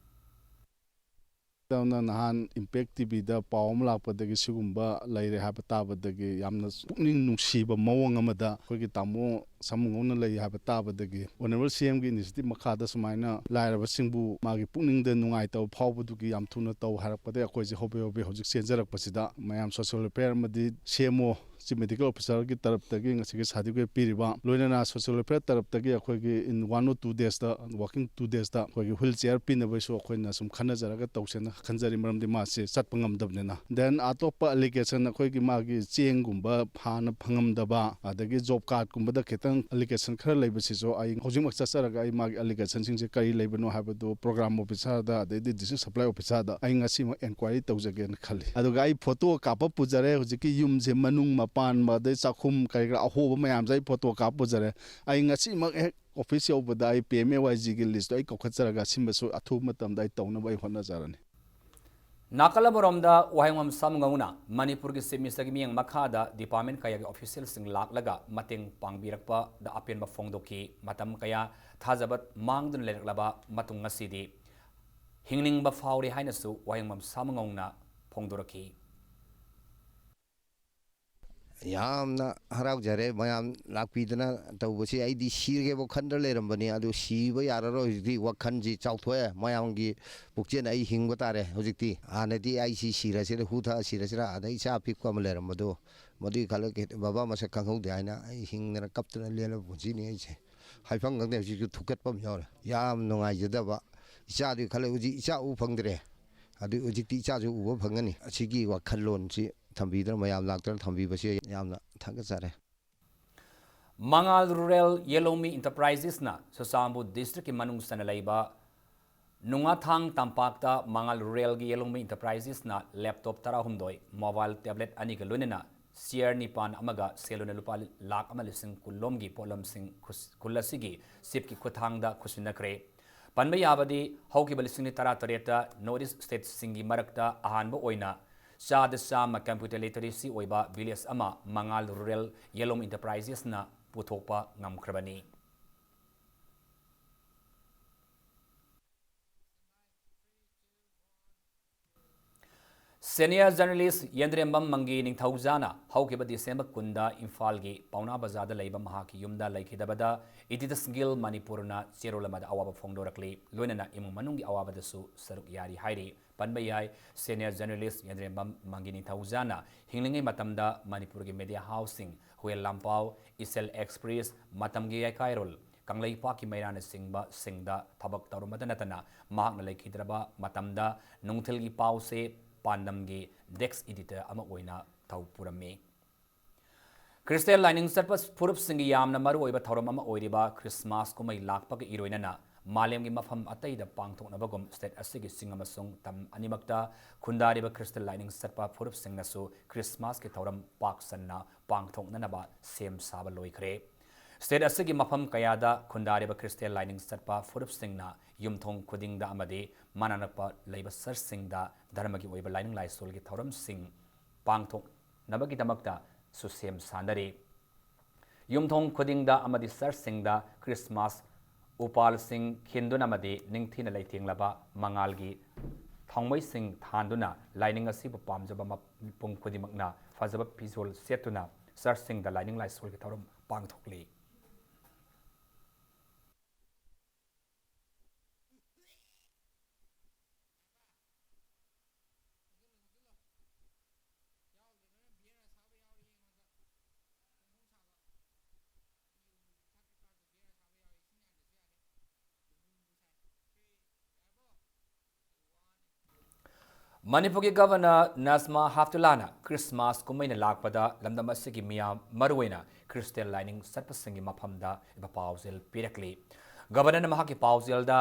ꯇꯧꯅ ꯅꯍꯥꯟ Impact TVꯗ ꯄꯥꯎ ꯑꯃ ꯂꯥꯛꯄꯗꯒꯤ ꯁꯤꯒꯨꯝꯕ ꯂꯩꯔꯦ ꯍꯥꯏꯕ ꯇꯥꯕꯗꯒꯤ ꯌꯥꯝꯅ ꯄꯨꯛꯅꯤꯡ ꯅꯨꯡꯁꯤꯕ ꯃꯑꯣꯡ ꯑꯃꯗ ꯑꯩꯈꯣꯏꯒꯤ ꯇꯥꯃꯣ ꯁꯥꯃꯨꯉꯧꯅ ꯂꯩ ꯍꯥꯏꯕ ꯇꯥꯕꯗꯒꯤ Honourable CMꯒꯤ initiative ꯃꯈꯥꯗ ꯁꯨꯃꯥꯏꯅ ꯂꯥꯏꯔꯕꯁꯤꯡꯕꯨ ꯃꯥꯒꯤ ꯄꯨꯛꯅꯤꯡꯗ ꯅꯨꯡꯉꯥꯏꯇꯕ ꯐꯥꯎꯕꯗꯨꯒꯤ ꯌꯥꯝ ꯊꯨꯅ ꯇꯧ ꯍꯥꯏꯔꯛꯄꯗꯒꯤ ꯑꯩꯈꯣꯏꯁꯦ ꯍꯣꯕꯦ ꯍꯣꯕꯦ ꯍꯧꯖꯤꯛ ꯆꯦꯟꯖꯔꯛꯄꯁꯤꯗ ꯃꯌꯥꯝ Social Welfare ꯑꯃꯗꯤ C M O Chief Medical Officerꯒꯤ ꯇꯔꯞꯇꯒꯤ ꯉꯁꯤꯒꯤ certificate ꯄꯤꯔꯤꯕ, ꯂꯣꯏꯅꯅ Social Welfare ꯇꯔꯞꯇꯒꯤ ꯑꯩꯈꯣꯏꯒꯤ in one or two daysꯇ, working two daysꯇ ꯑꯩꯈꯣꯏꯒꯤ wheelchair ꯄꯤꯅꯕꯩꯁꯨ ꯑꯩꯈꯣꯏꯅ ꯁꯨꯝ ꯈꯟꯅꯖꯔꯒ ꯇꯧꯁꯦꯅ ꯈꯟꯖꯔꯤ, ꯃꯔꯝꯗꯤ ꯃꯥꯁꯦ ꯆꯠꯄ ꯉꯝꯗꯕꯅꯤꯅ꯫ Then ꯑꯇꯣꯞꯄ allegation ꯑꯩꯈꯣꯏꯒꯤ ꯃꯥꯒꯤ ꯆꯦꯡꯒꯨꯝꯕ ꯍꯥꯟꯅ ꯐꯪꯉꯝꯗꯕ, ꯑꯗꯒꯤ Job Cardꯀꯨꯝꯕꯗ ꯈꯤꯇꯪ allegation ꯈꯔ ꯂꯩꯕꯁꯤꯁꯨ ꯑꯩ ꯍꯧꯖꯤꯛꯃꯛ ꯆꯠꯆꯔꯒ ꯑꯩ ꯃꯥꯒꯤ allegationꯁꯤꯡꯁꯦ ꯀꯔꯤ ꯂꯩꯕꯅꯣ ꯍꯥꯏꯕꯗꯨ Program Officerꯗ ꯑꯗꯩꯗꯤ District Supply Officerꯗ ꯑꯩ ꯉꯁꯤꯃꯛ enquiry ꯇꯧꯖꯒꯦꯅ ꯈꯜꯂꯤ꯫ ꯑꯗꯨꯒ ꯑꯩ photo ꯀꯥꯞꯄ ꯄꯨꯖꯔꯦ, ꯍꯧꯖꯤꯛꯀꯤ ꯌꯨꯝꯁꯦ ꯃꯅꯨꯡ ꯃꯄꯥꯟ ꯑꯗꯩ ꯆꯥꯛꯈꯨꯝ ꯀꯔꯤ ꯀꯔꯥ ꯑꯍꯣꯕ ꯃꯌꯥꯝꯁꯦ ꯑꯩ photo ꯀꯥꯞꯄ ꯄꯨꯖꯔꯦ꯫ ꯑꯩ ꯉꯁꯤꯃꯛ ꯍꯦꯛ office ꯌꯧꯕꯗ ꯑꯩ P M A Y Gꯒꯤ listꯇꯣ ꯑꯩ ꯀꯧꯈꯠꯆꯔꯒ ꯑꯁꯤꯟꯕꯁꯨ ꯑꯊꯨꯕ ꯃꯇꯝꯗ ꯑꯩ ꯇꯧꯅꯕ ꯑꯩ ꯍꯣꯠꯅꯖꯔꯅꯤ꯫ ꯅꯥꯀꯜ ꯑꯃꯔꯣꯝꯗ, ꯋꯥꯍꯦꯡꯕꯝ ꯁꯥꯃꯨꯉꯧꯅ ꯃꯅꯤꯄꯨꯔꯒꯤ Chief Ministerꯒꯤ ꯃꯤꯠꯌꯦꯡ ꯃꯈꯥꯗ department ꯀꯌꯥꯒꯤ officialꯁꯤꯡ ꯂꯥꯛꯂꯒ ꯃꯇꯦꯡ ꯄꯥꯡꯕꯤꯔꯛꯄꯗ ꯑꯄꯦꯟꯕ ꯐꯣꯡꯗꯣꯛꯈꯤ꯫ ꯃꯇꯝ ꯀꯌꯥ ꯊꯥꯖꯕ ꯃꯥꯡꯗꯨꯅ ꯂꯩꯔꯛꯂꯕ ꯃꯇꯨꯡ ꯉꯁꯤꯗꯤ ꯍꯤꯡꯅꯤꯡꯕ ꯐꯥꯎꯔꯦ ꯍꯥꯏꯅꯁꯨ ꯋꯥꯍꯦꯡꯕꯝ ꯁꯥꯃꯨꯉꯧꯅ ꯐꯣꯡꯗꯣꯔꯛꯈꯤ꯫ ꯌꯥꯝꯅ ꯍꯔꯥꯎꯖꯔꯦ ꯃꯌꯥꯝ ꯂꯥꯛꯄꯤꯗꯅ ꯇꯧꯕꯁꯤ꯫ ꯑꯩꯗꯤ ꯁꯤꯔꯒꯦꯕꯨ ꯈꯟꯗ꯭ꯔ ꯂꯩꯔꯝꯕꯅꯤ, ꯑꯗꯨ ꯁꯤꯕ ꯌꯥꯔꯔꯣꯏ꯫ ꯍꯧꯖꯤꯛꯇꯤ ꯋꯥꯈꯜꯁꯤ ꯆꯥꯎꯊꯣꯛꯑꯦ꯫ ꯃꯌꯥꯝꯒꯤ ꯄꯨꯛꯆꯦꯜ ꯑꯩ ꯍꯤꯡꯕ ꯇꯥꯔꯦ ꯍꯧꯖꯤꯛꯇꯤ꯫ ꯍꯥꯟꯅꯗꯤ ꯑꯩ ꯁꯤ ꯁꯤꯔꯁꯤꯔ, ꯍꯨ ꯊꯛꯑ ꯁꯤꯔꯁꯤꯔ, ꯑꯗ ꯏꯆꯥ ꯑꯄꯤꯛꯄ ꯑꯃ ꯂꯩꯔꯝꯕꯗꯣ, ꯃꯗꯨꯒꯤ ꯈꯜꯂꯒ ꯕꯕꯥ ꯃꯁꯛ ꯈꯪꯍꯧꯗꯦ ꯍꯥꯏꯅ ꯑꯩ ꯍꯤꯡꯗꯅ ꯀꯞꯇꯅ ꯂꯦꯜꯂꯕ ꯄꯨꯟꯁꯤꯅꯤ ꯑꯩꯁꯦ꯫ ꯍꯥꯏꯐꯝ ꯈꯪꯗꯦ, ꯍꯧꯖꯤꯛꯁꯨ ꯊꯨꯛꯀꯠꯄ ꯑꯃ ꯌꯥꯎꯔꯦ꯫ ꯌꯥꯝ ꯅꯨꯡꯉꯥꯏꯖꯗꯕ꯫ ꯏꯆꯥꯗꯨꯒꯤ ꯈꯜꯂꯒ ꯍꯧꯖꯤꯛ ꯏꯆꯥ ꯎ ꯐꯪꯗ꯭ꯔꯦ꯫ ꯑꯗꯨ ꯍꯧꯖꯤꯛꯇꯤ ꯏꯆꯥꯁꯨ ꯎꯕ ꯐꯪꯒꯅꯤ꯫ ꯑꯁꯤꯒꯤ ꯋꯥꯈꯜꯂꯣꯟꯁꯤ ꯊꯝꯕꯤꯗꯅ, ꯃꯌꯥꯝ ꯂꯥꯛꯇꯅ ꯊꯝꯕꯤꯕꯁꯦ ꯌꯥꯝꯅ ꯊꯥꯒꯠꯆꯔꯤ꯫ ꯃꯉꯥꯜ Rural Yellow Me Enterprisesꯅ ꯆꯨꯔꯆꯥꯟꯄꯨꯔ districtꯀꯤ ꯃꯅꯨꯡ ꯆꯟꯅ ꯂꯩꯕ ꯅꯨꯡꯉꯥꯊꯥꯡ ꯇꯝꯄꯥꯛꯇ ꯃꯉꯥꯜ Ruralꯒꯤ Yellow Me Enterprisesꯅ laptop ꯇꯔꯥꯍꯨꯝꯗꯣꯏ, mobile tablet ꯑꯅꯤꯒ ꯂꯣꯏꯅꯅ chair ꯅꯤꯄꯥꯟ ꯑꯃꯒ ꯁꯦꯜ ꯑꯣꯏꯅ ꯂꯨꯄꯥ ꯂꯥꯈ ꯑꯃ ꯂꯤꯁꯤꯡ ꯀꯨꯟ ꯂꯣꯝꯒꯤ ꯄꯣꯠꯂꯝꯁꯤꯡ ꯈꯨꯠ-, ꯈꯨꯜ ꯑꯁꯤꯒꯤ chiefꯀꯤ ꯈꯨꯠꯊꯥꯡꯗ ꯈꯨꯠꯁꯤꯟꯅꯈ꯭ꯔꯦ꯫ ꯄꯟꯕ ꯌꯥꯕꯗꯤ, ꯍꯧꯈꯤꯕ ꯂꯤꯁꯤꯡ ꯑꯅꯤ ꯇꯔꯥꯇꯔꯦꯠꯇ North East stateꯁꯤꯡꯒꯤ ꯃꯔꯛꯇ ꯑꯍꯥꯟꯕ ꯑꯣꯏꯅ ꯆꯥꯗ ꯆꯥꯝꯃ computer literacy ꯑꯣꯏꯕ village ꯑꯃ ꯃꯉꯥꯜ Rural Yellow Me Enterprisesꯅ ꯄꯨꯊꯣꯛꯄ ꯉꯝꯈ꯭ꯔꯕꯅꯤ꯫ Senior journalist ꯌꯦꯟꯗ꯭ꯔꯦꯝꯕꯝ ꯃꯪꯒꯤ ꯅꯤꯡꯊꯧꯖꯥꯅ ꯍꯧꯈꯤꯕ December ꯀꯨꯟꯗ ꯏꯝꯐꯥꯜꯒꯤ ꯄꯥꯎꯅꯥ ꯕꯖꯥꯔꯗ ꯂꯩꯕ ꯃꯍꯥꯛꯀꯤ ꯌꯨꯝꯗ ꯂꯩꯈꯤꯗꯕꯗ Editors Guild ꯃꯅꯤꯄꯨꯔꯅ ꯆꯦꯔꯣꯜ ꯑꯃꯗ ꯑꯋꯥꯕ ꯐꯣꯡꯗꯣꯔꯛꯂꯤ꯫ ꯂꯣꯏꯅꯅ ꯏꯃꯨꯡ ꯃꯅꯨꯡꯒꯤ ꯑꯋꯥꯕꯗꯁꯨ ꯁꯔꯨꯛ ꯌꯥꯔꯤ ꯍꯥꯏꯔꯤ꯫ ꯄꯟꯕ ꯌꯥꯏ, senior journalist ꯌꯦꯟꯗ꯭ꯔꯦꯝꯕꯝ ꯃꯪꯒꯤ ꯅꯤꯡꯊꯧꯖꯥꯅ ꯍꯤꯡꯂꯤꯉꯩ ꯃꯇꯝꯗ ꯃꯅꯤꯄꯨꯔꯒꯤ media houseꯁꯤꯡ, ꯍꯨꯌꯦꯟ ꯂꯥꯟꯄꯥꯎ, ꯏꯆꯜ Express, ꯃꯇꯝꯒꯤ ꯌꯥꯏꯀꯥꯏꯔꯣꯜ, ꯀꯪꯂꯩꯄꯥꯛꯀꯤ ꯃꯩꯔꯥꯅꯆꯤꯡꯕꯁꯤꯡꯗ ꯊꯕꯛ ꯇꯧꯔꯝꯕꯗ ꯅꯠꯇꯅ, ꯃꯍꯥꯛꯅ ꯂꯩꯈꯤꯗ꯭ꯔꯕ ꯃꯇꯝꯗ ꯅꯨꯡꯊꯤꯜꯒꯤ ꯄꯥꯎꯆꯦ ꯄꯥꯟꯗꯝꯒꯤ desk editor ꯑꯃ ꯑꯣꯏꯅ ꯊꯧ ꯄꯨꯔꯝꯃꯤ꯫ ꯈ꯭ꯔꯤꯁꯇꯤꯌꯥꯟ ꯂꯥꯏꯅꯤꯡ ꯆꯠꯄ ꯐꯨꯔꯨꯞꯁꯤꯡꯒꯤ ꯌꯥꯝꯅ ꯃꯔꯨꯑꯣꯏꯕ ꯊꯧꯔꯝ ꯑꯃ ꯑꯣꯏꯔꯤꯕ ꯈ꯭ꯔꯤꯁꯃꯥꯁ ꯀꯨꯝꯍꯩ ꯂꯥꯛꯄꯒ ꯏꯔꯣꯏꯅꯅ ꯃꯥꯂꯦꯝꯒꯤ ꯃꯐꯝ ꯑꯇꯩꯗ ꯄꯥꯡꯊꯣꯛꯅꯕꯒꯨꯝ state ꯑꯁꯤꯒꯤ ꯆꯤꯡ ꯑꯃꯁꯨꯡ ꯇꯝ ꯑꯅꯤꯃꯛꯇ ꯈꯨꯟꯗꯥꯔꯤꯕ ꯈ꯭ꯔꯤꯁꯇꯤꯌꯥꯟ ꯂꯥꯏꯅꯤꯡ ꯆꯠꯄ ꯐꯨꯔꯨꯞꯁꯤꯡꯅꯁꯨ ꯈ꯭ꯔꯤꯁꯃꯥꯁꯀꯤ ꯊꯧꯔꯝ ꯄꯥꯛ ꯁꯟꯅ ꯄꯥꯡꯊꯣꯛꯅꯅꯕ ꯁꯦꯝ ꯁꯥꯕ ꯂꯣꯏꯈ꯭ꯔꯦ꯫ State ꯑꯁꯤꯒꯤ ꯃꯐꯝ ꯀꯌꯥꯗ ꯈꯨꯟꯗꯥꯔꯤꯕ ꯈ꯭ꯔꯤꯁꯇꯤꯌꯥꯟ ꯂꯥꯏꯅꯤꯡ ꯆꯠꯄ ꯐꯨꯔꯨꯞꯁꯤꯡꯅ ꯌꯨꯝꯊꯣꯡ ꯈꯨꯗꯤꯡꯗ ꯑꯃꯗꯤ ꯃꯅꯥꯛ ꯅꯛꯄ ꯂꯩꯕ ꯆꯔꯆꯁꯤꯡꯗ ꯙꯔꯃꯒꯤ ꯑꯣꯏꯕ ꯂꯥꯏꯅꯤꯡ ꯂꯥꯏꯁꯣꯜꯒꯤ ꯊꯧꯔꯝꯁꯤꯡ ꯄꯥꯡꯊꯣꯛꯅꯕꯒꯤꯗꯃꯛꯇꯁꯨ ꯁꯦꯝ ꯁꯥꯅꯔꯤ꯫ ꯌꯨꯝꯊꯣꯡ ꯈꯨꯗꯤꯡꯗ ꯑꯃꯗꯤ ꯆꯔꯆꯁꯤꯡꯗ ꯈ꯭ꯔꯤꯁꯃꯥꯁ ꯎꯄꯥꯜꯁꯤꯡ ꯈꯤꯟꯗꯨꯅ ꯑꯃꯗꯤ ꯅꯤꯡꯊꯤꯅ ꯂꯩꯇꯦꯡꯂꯕ ꯃꯉꯥꯜꯒꯤ ꯊꯥꯎꯃꯩꯁꯤꯡ ꯊꯥꯟꯗꯨꯅ ꯂꯥꯏꯅꯤꯡ ꯑꯁꯤꯕꯨ ꯄꯥꯝꯖꯕ ꯃꯤꯄꯨꯝ ꯈꯨꯗꯤꯡꯃꯛꯅ ꯐꯖꯕ ꯐꯤꯖꯣꯜ ꯁꯦꯠꯇꯨꯅ ꯆꯔꯆꯁꯤꯡꯗ ꯂꯥꯏꯅꯤꯡ ꯂꯥꯏꯁꯣꯜꯒꯤ ꯊꯧꯔꯝ ꯄꯥꯡꯊꯣꯛꯂꯤ꯫ ꯃꯅꯤꯄꯨꯔꯒꯤ ꯒꯚꯔꯅꯔ ꯅꯖꯃꯥ ꯍꯦꯞꯇꯨꯜꯂꯥꯅ ꯈ꯭ꯔꯤꯁꯃꯥꯁ ꯀꯨꯝꯍꯩꯅ ꯂꯥꯛꯄꯗ ꯂꯝꯗꯝ ꯑꯁꯤꯒꯤ ꯃꯤꯌꯥꯝ, ꯃꯔꯨꯑꯣꯏꯅ ꯈ꯭ꯔꯤꯁꯇꯤꯌꯥꯟ ꯂꯥꯏꯅꯤꯡ ꯆꯠꯄꯁꯤꯡꯒꯤ ꯃꯐꯝꯗ ꯏꯕ ꯄꯥꯎꯖꯦꯜ ꯄꯤꯔꯛꯂꯤ꯫ ꯒꯚꯔꯅꯔꯅ ꯃꯍꯥꯛꯀꯤ ꯄꯥꯎꯖꯦꯜꯗ